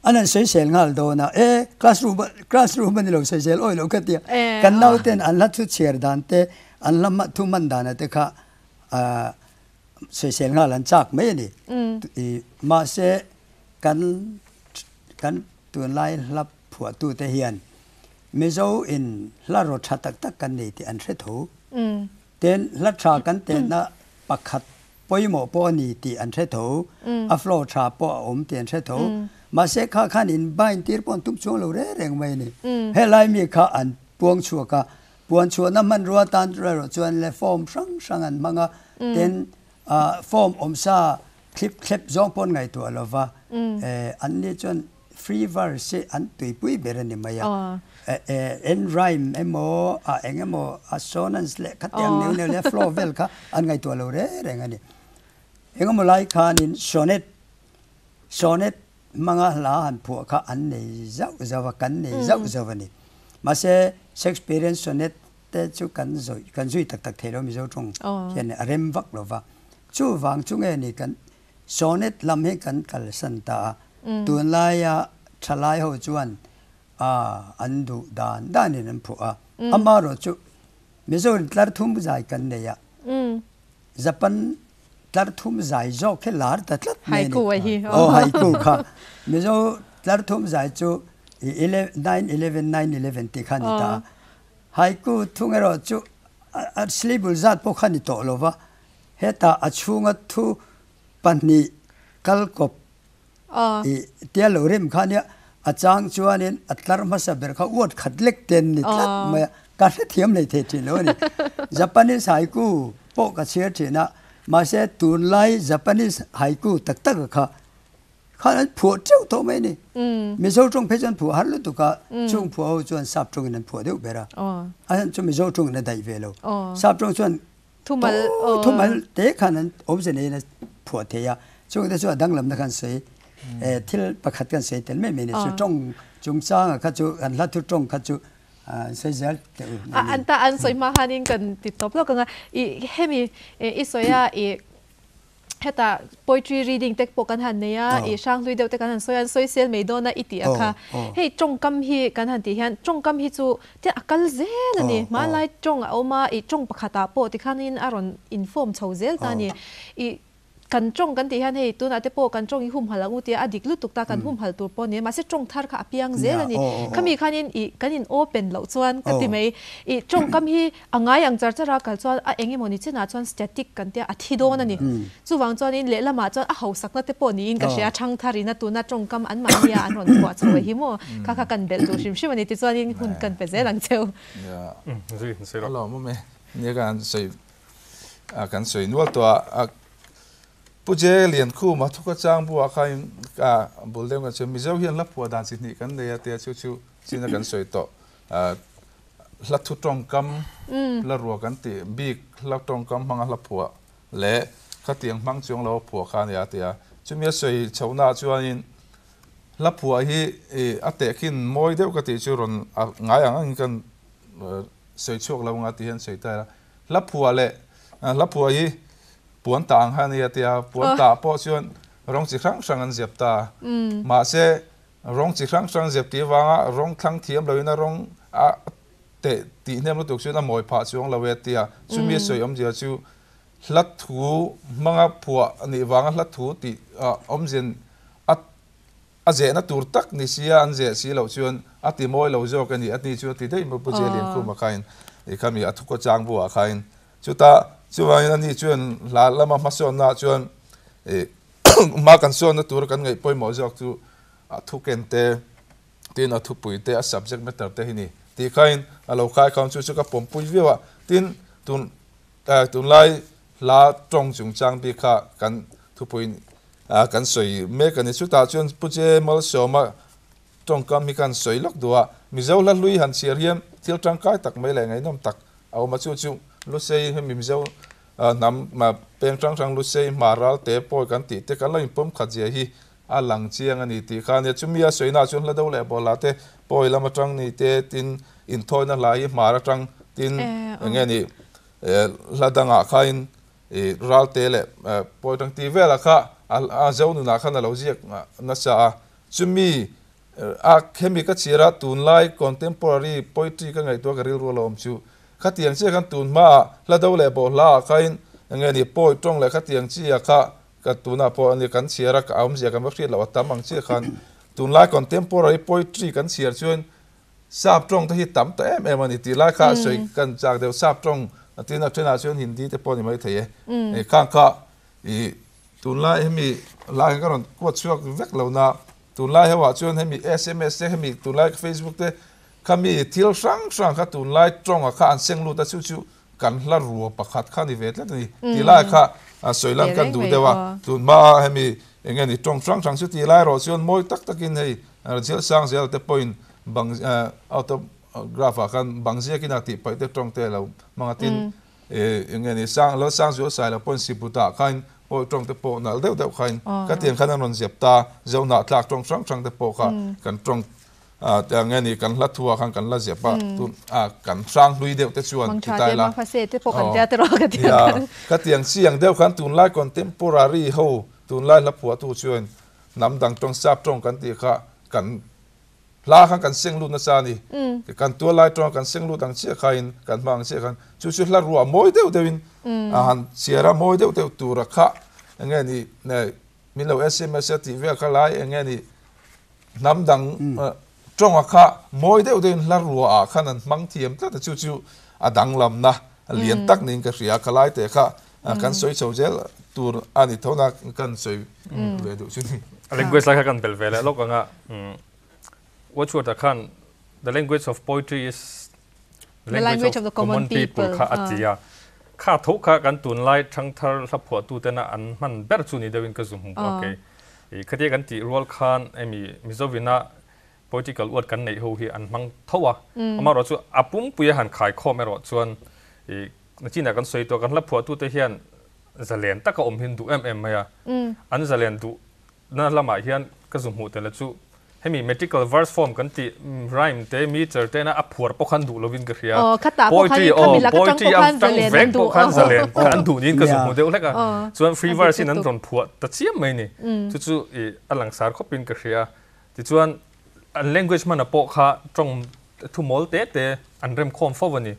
an han sawisel nghal dawn a e classroom classroom a ni lo sawisel awi lo ka tia kan nauten an hla thu chhiar dan te an hla thu man dan te kha sawisel nghal an chak mai a ni. Mahse kan kan tunlai hla phuahtute hian Mizo in hla raw tha tak tak kan nei tih an hre tho. Tin hla tha kan tehna pakhat pawimawh pawh a ni tih an hre tho. A flow tha pawh a awm tih an hre tho. Mahse kha khan in bind tir pawh an tum chuang lo reng reng mai a ni. Helai mi kha an puang chhuak a, Puan chhuahna hmanrua tan erawh chuan le form hrang hrang an hmang a, tin form awmsa thlip thlep zawng pawh an ngaihtuah lo va, an ni chuan free verse hi an tuipui ber a ni mai a, end rhyme emaw a eng emaw assonance leh khatiang neuh neuh leh flow vel kha an ngaihtuah lo reng reng a ni. Engemaw lai khanin sonnet sonnet hmanga hla han phuah kha an nei zauh zauh a, kan nei zauh zauh a ni. Mahse, Shakespearean sonnet te chu kan zawih, kan zui tak tak thei lo Mizo tawng hian a rem vak lo va. Chuvang chu nge ni kan sonnet lam hi kan kalsan ta a, tunlaia thalai ho chuan a an duh dan danin an phuah a. Amaherawh chu Mizoin tlar thum zai kan nei a, Japan tlar thum zai zawk hi lar ta tlat mai a ni. Haiku a hi. Aw haiku kha. Mizo tlar thum zai chu 9 11 9 11 tih kha a ni ta a. Haiku thung erawh chu a syllable zat pawh kha a ni tawh lo va. Hetah a chhunga thu pahnih kal kawp i tia lo rem kha nia a chang chuanin a tlar hmasa ber kha uat khat lek te an ni tlat mai a, ka hrethiam hlei thei thin lo a ni. Japanese haiku pawh ka chhiar thin a, mahse tunlai Japanese haiku tak tak kha. Khan an phuah teuh tawh mai a ni. Mizo tawng phei chuan phuah har lutuk a, chung phuah ho chuan sap tawngin an phuah deuh ber a. A chhan chu Mizo tawngin a daih ve lo. Sap tawng chuan thumal te khan an awmze neiin a phuah thei a. Chung te chu a danglamna khan sawi thil pakhat kan sawi tel mai mai a ni. Chu tawng chungchanga kha chu kan hla thu tawng kha chu sawi zel teh u. An ta an sawi hma khanin kan ti tawp lawk ang a. I hemi i sawi a i Hetah poetry reading te pawh kan han nei a, i hranghlui deuh te kan han sawi a, an sawi sel mai dawn a i tih a kha. Hei tawngkam hi kan han tih hian tawngkam hi chu tian a kal zel a ni. Hmanlai tawng a awm a, i tawng pakhatah pawh tikhanin a rawn inform chho zel ta a ni. I kan tawng kan tih hian hei tunah te pawh kan tawng i humhalh ang u tia a dik lutuk ta kan humhalh tur pawh a ni a, mahse tawng thar kha a piang zel a ni. Khami khanin i kan in open loh chuan ka ti mai. I tawngkam hi A ngai ang char char a kal chuan a eng emawni chinah chuan static kan tia a thi dawn a ni. Chuvang chuanin lehlamah chuan a hausakna te pawh niin ka hria, thangtharin a tuna tawngkam an mahnia an rawn phuah chho hi maw kha kha kan belh duh hrim hrim a ni tichuanin hun kan pe zel ang cheu. A lawmawm e. Nia kan sawi kan sawi nual tawh a, Pu Je Liankhuma thuka chang buah khain bul deuh kan sawi Mizo hian hla phuah dan chi hnih kan nei a tia chu chu china kan sawi tawh. Hla thu tawngkam hla rua kan tih bik hla tawngkam hmanga hla phuah leh khatiang hmang chuang lo phuah kha a ni a ti a. Chumi a sawi chhohnaah chuanin hla phuah hi a tehkhin mawi deuh ka tih chu rawn ngai ang angin kan sawi chhuak lo anga ti hian sawi ta ila. Hla phuah leh hla phuah hi puan tah ang kha a ni a ti a, puan tah pawh chuan rawng chi hrang hrang an ziap ta a. Mahse Rawng chi hrang hrang zep tih avanga rawng thlang thiam loin a rawng a teh tih hnem lutuk chuan a mawi phah chuang lo e tia chumi a sawi awmzia chu hla thu hmanga phuah a nih vanga hla thu tih awmzian a a zehna tur tak ni sia an zeh si loh chuan a ti mawi lo zawk a ni a ni chu a ti daih mai Pu Jeliankhuma khain i khami a thukaw chang buah khain chuta chuvangin ani chuan hla lama hmasawnna chuan ih Hma kan sawnna tura kan ngaih pawimawh zawk chu a thuken te, tin a thupui te, a subject matter te hi ni tih khain a lo khai kham chu chu ka pawmpui viau a. Tin, tun tunlai hla tawng chungchang bik kha kan thupui kan sawi mek a ni. Chutah chuan Pu Che Malsawma tawngkam hi kan sawi lawk duh a. Mizo hla hlui han chhiar hian thil tangkai tak mai leh ngaihnawm tak a awm a, chu chu Lusei hemi Mizo Hnam peng hrang hrang Lusei hma ral te pawi kan tih te kan lo inpawm khat zia hi a lang chiang a ni tih kha a nia. Chumi a sawina chuan hla do leh bawlhla te pawi lam atang ni te tin inthawina hla hi hmar atang tin eng nge ni hla dangah khain ral te leh pawi atang tih velah kha a zo nunah khan a lo ziak nasa a. Chumi a hemi ka chhiar a tunlai contemporary poetry ka ngaihtuah ka rilru a lo awm chu Khatiang chiah khan tun hmaah hla do leh bawh hla ah khain enge ni pawi tawng leh khatiang chiah kha ka tunah pawh ani kan chhiar a ka awmzia kan va hriat loh a tam ang chiah khan tunlai contemporary poetry kan chhiar chuan sap tawng te hi tam ta em em a ni tih lai kha a sawi kan chak deuh sap tawng tin a thenah chuan hindi te pawh a ni maithei e eh khang kha ih tunlai hemi lai ka rawn kuat chhuak vek lo na tunlai ho ah chuan hemi sms te hemi tunlai facebook te Khami thil hrang hrang kha tunlai tawnga kha an seng lut a, chu chu kan hla rua pakhat kha ni ve tlat a ni. Tih lai kha sawi lan kan duh deuh a, tun hmaa hemi eng nge ni tawng hrang hrang chu tih lai erawh chuan mawi tak takin hei Rajel sang zel te pawhin bang autograph ah khan bang ziakin a tih paih te tawng te a lo hmang a, tin eng nge ni sang lo sang zual sai lo pawhin siputah khain pawi tawng te pawh nalh deuh deuh khain khatiang khan an rawn zep ta, Zohnah tlak tawng hrang hrang te pawh kha kan tawng Tiang nge ni kan hla thua khan kan la ziap a, tun a kan hrang hlui deuh te chuan ti ta ila. Ka tiang chiang deuh khan tunlai contemporary ho tunlai hla phuahtu chuan hnam dang tawng sap tawng kan tih kha kan hla khan kan seng lut nasa a ni. Kan tuallai tawng kan seng lut ang chiah khain kan hma ang chiah khan chu chu hla ruah mawi deuh deuhin a han chhiar a mawi deuh deuh tura kha eng nge ni min lo sms a tih vel kha lai eng nge ni Hnam dang tawnga kha mawi deuh deuhin hla ruaah khan an hmang thiam tlat a, chu chu a danglamna lian tak niin ka hria. Ka lai teh kha kan sawi chho zel tur a ni tho na kan sawi ve duh chu ni. A language lai kha kan bel ve leh lawk ang a, Wordsworth-a khan the language of poetry is the language of the common people kha a ti a. Kha tho kha kan tunlai thangthar hla phuahtutena an hman ber chu ni deuhin ka zu hmu a kei. Khatia kan tih rual khan hemi Mizovina political uat kan neih ho hi an hmang tho a, amaherawhchu a pumpui a han khaikhawm erawh chuan nachinah kan sawi tawh kan hla phuahtute hian zalen taka awm hi an duh em em mai a, an zalen duh na lamah hian ka zu hmuh tel a chu hemi metrical verse form kan tih rhyme te meter te na a phuar pawh khan duh lovin ka hria poetry aw poetry a tang veng pawh khan zalen kha an duh niin ka zu hmu deuh hlek a chuan free verse in an rawn phuah ta chiam mai ni chu chu i a langsar khawpin ka hria tichuan an language hmana pawh kha tawng thu mawl te te an rem khawm fo a ni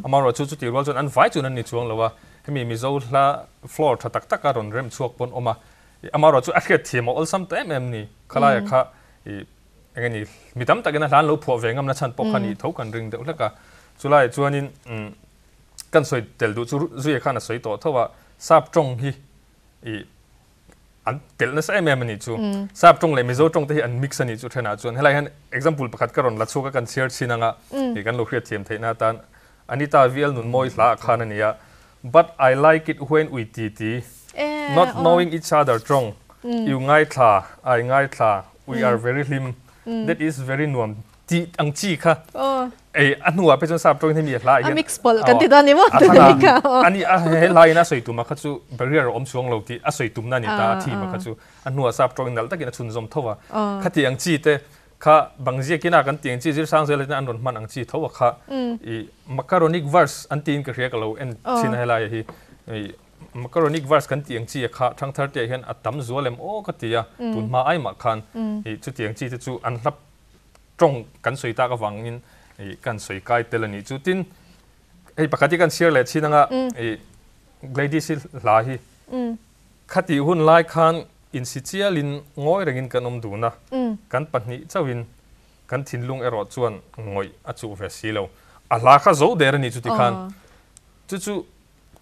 amaherawhchu chutih rual chuan an vai chuan an ni chuang lo a hemi Mizo hla floor tha tak taka rawn rem chhuak pawn awm a Amaherawhchu a hriat thiam a awlsam ta em em ni. Khalaia kha i eng nge ni mi tam takin a hlan lo phuah ve ngamna chhan pawh kha nih tho kan ring deuh hlek a. Chulaiah chuanin kan sawi tel duh chu Zuia khan a sawi tawh tho a, Sap tawng hi i an telh nasa em em a nih chu. Sap tawng leh Mizo tawng te hi an mix a nih chu thenah chuan. Helai hian example pakhat ka rawn la chhuak a kan chhiar chhin anga i kan lo hriat thiam theihna atan Anita VL Nunmawi hla ah khan a ni a, But I like it when we ti ti, not knowing each other tawng, you ngaithla, I ngaithla, we are very hlim, that is very nuam tih ang chi kha ei a hnuah phei chuan sap tawngin hemi a hla ah hian a mix pawlh kan ti dawn ni maw a thla ani a he hla in a sawi tum a kha chu barrier a awm chuang lo tih a sawi tumna a ni ta a theme a kha chu a hnuah sap tawngin nalh takin a chhunzawm tho a khati ang chi te Kha bang ziakina kan tih ang chi zir sang zel hian an rawn hman ang chi tho a kha i macaronic verse an tiin ka hria ka lo en thin a helai hi i macaronic verse kan tih ang chi a kha thangthar te ah hian a tam zual em aw ka ti a tun hma ai mah khan i chutiang chi te chu an hla tawng kan sawi tak avangin i kan sawi kai tel a nih chu tin hei pakhat hi kan chhiar leh thin anga i Gladys i hla hi Khatih hun lai khan insi chialin ngawi rengin kan awm dun a, kan pahnih chauhin kan thinlung erawh chuan ngawih a chuh ve si lo. A hla kha zo der a ni chuti khan. Chu chu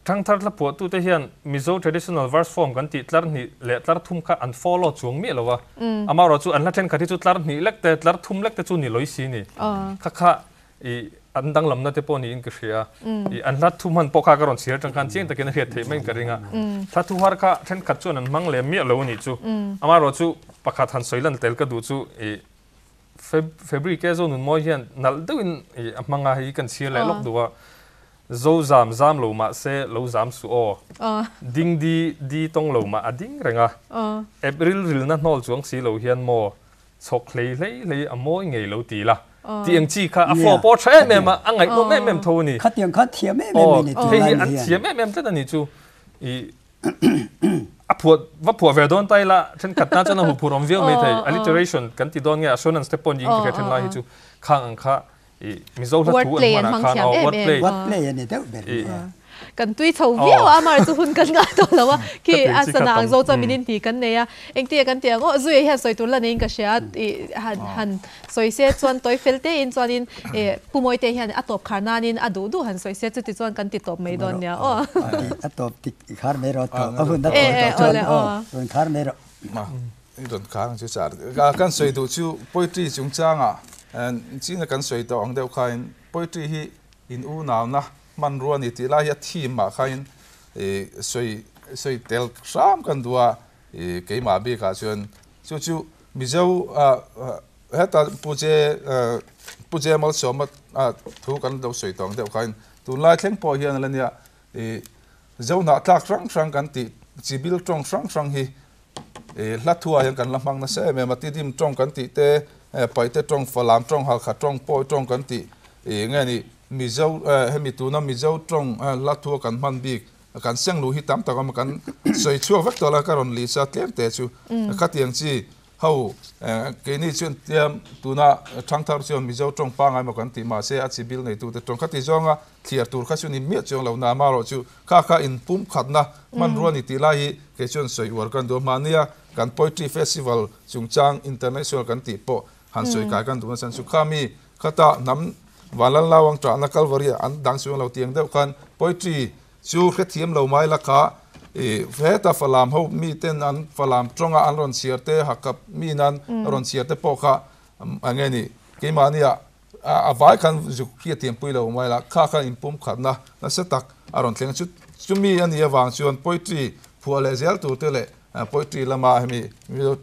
Thangthar hla phuahtute hian Mizo traditional verse form kan tih tlar hnih leh tlar thum kha an follow chuang miah lo a. Amaherawh chu an hla thenkhat hi chu tlar hnih lek te, tlar thum lek te chu ni lawih si ni. Kha kha I an danglamna te pawh niin ka hria a, i an hla thu hman pawh kha ka rawn chhiar atang khan chiang takin a hriat theih maiin ka ring a. Hla thu har kha thenkhat chuan an hmang lem miah lo a nih chu. Amaherawhchu pakhat han sawi lan tel ka duh chu i February ke zo nun mawi hian nalh deuhin i a hmang a, hei kan chhiar leh lawk duh a. Zo zam zam lo mah se lo zam suh aw. Ding di di tawng lo mah a ding reng a. April rilna hnawl chuang si lo hian maw Chhawk hlei hlei hlei a mawi ngei lo ti la tih ang chi kha a flow pawh a tha em em a, a ngaihawm em em tho a ni. Khatiang kha thiam em em a ni tih lai ni hian. Hei hi an thiam em em tlat a ni chu i a phuah va phuah ve dawn ta ila thenkhat tan chuan a huphurh awm viau mai thei. Alliteration kan ti dawn nge assonance te pawh niin ka hria then lai hi chu khang ang kha I Mizo hla thu an hmanah khan aw word play. Word play a ni deuh ber nia. Kan tui chho viau a amar chu hun kan ngah tawh lo a khi a sana ang zo chuan min in tih kan nei a engtia kan tih ang aw Zuia hian sawi tur la neiin ka hria i han han sawi se chuan tawi fel te in chuanin e Pu Mawite hian a tawp khar nanin a duh duh han sawi se chuti chuan kan ti tawp mai dawn nia aw. A tawp tik i khar mai rawh a hun a tawi tawh chuan aw rawn khar mai rawh. I rawn khar ang chu char. Kan sawi duh chu poetry chungchangah china kan sawi tawh ang deuh khain poetry hi in unauna hmanrua a ni tih lai hi a theme ah khain sawi sawi tel hram kan duh a, keimah bikah chuan chu chu Mizo heta Pu J Pu J Malsawma thu kan lo sawi tawh ang deuh khain tunlai thleng pawh hian a la nia Zo hnahtlak hrang hrang kan tih chi bil tawng hrang hrang hi hla thuah hian kan la hmang nasa em em a, Tidim tawng kan tih te, Paite tawng, Falam tawng, Halkha tawng, Pawi tawng kan tih nge ni Mizo hemi tuna Mizo tawng hla thua kan hman bik kan seng luh hi tam tak a awm a, kan sawi chhuak vek tawh la ka rawn lisa tlem te chu khatiang chi Ho, keini chuan tiam tuna thangthar chuan Mizo tawng pangngai maw kan tih mahse a chi bil neitute tawng kha ti zawnga thliar tur kha chu ni miah chuang lo na amaherawh chu kha kha in pum khatna hmanrua ni tih lai hi kei chuan sawi uar kan duh a mahnia kan Poetry Festival chungchang International kan tih pawh han sawi kai kan duh nasa chu kha mi khata hnam Vanlalnau ang tahna Kalvari an dang chuang lo tiang deuh khan Poetry Chu hrethiam lo mai la kha i heta Falam ho miten an Falam tawnga an rawn chhiar te Hakka min an rawn chhiar te pawh kha eng nge ni keimahni ah a vai khan zuk hriathiam pui lo mai la kha khan inpum khatna nasa tak a rawn thleng a chu chumi a nih avang chuan poetry phuah leh zel tur te leh. Poetry lama hemi Mizo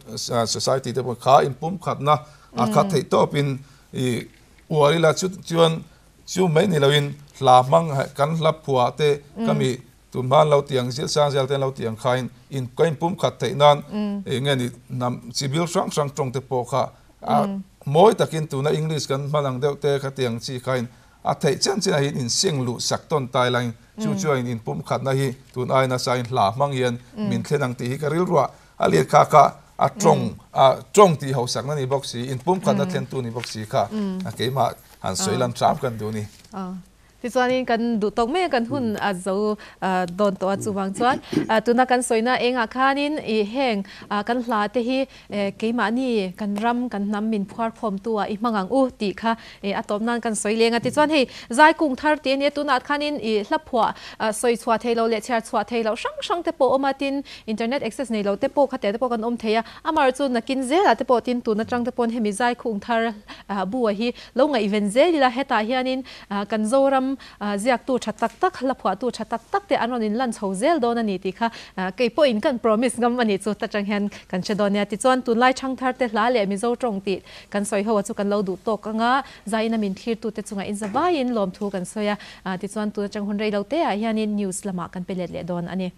Society te pawh kha inpumkhatna a khat theih tawpin i uar ila chu chuan chu mai ni loin hla hmang kan hla phuah te ka mi tun hma an lo tih ang zil sang zel te an lo tih ang khain in ka inpumkhat theih nan eng nge ni hnam chi bil hrang hrang tawng te pawh kha a mawi takin tuna English kan hman ang deuh te kha tiang chi khain A theih chen chenah hian inseng luh sak tawn tai lain chu chuan inpumkhatna hi tun ai nasa in hla hmang hian min thlen ang tih hi ka rilruah a lian kha kha a tawng a tawng tih hosakna ni bawk si, inpumkhatna thlentu ni bawk si kha keimah han sawi lan hram kan duh ni. Tichuanin kan duh tawk mai a, kan hun a zo dawn tawh a, chuvang chuan tuna kan sawina engah khanin i heng kan hla te hi Keimahni kan ram, kan hnam min phuar khawmtu ah i hmang ang u tih kha a tawp nan kan sawi leng a. Tichuan hei zai kung thar tih a nia, tunah khanin i hla phuah sawi chhuah thei lo leh chhiar chhuah thei loh hrang hrang te pawh a awm a, tin internet access nei lo te pawh khatia te pawh kan awm thei a. Amaherawhchu chu nakin zelah te pawh tin tun atang te pawn hemi zai kung thar bu a hi lo ngaihven zel ila hetah hianin kan Zoram ziaktu tha tak tak, hla phuahtu tha tak tak te an rawn inlan chho zel dawn a ni tih kha kei pawhin kan promise ngam a nih chu ta chang hian kan hre dawn nia. Tichuan tunlai thangthar te hla leh Mizo tawng tih kan sawi ho a chu kan lo duh tawk ang a, zaiin a min thlirtu te chungah inzavaiin lawmthu kan sawi a, tichuan tun atang hun rei lo te ah hianin news lamah kan pe let leh dawn a ni.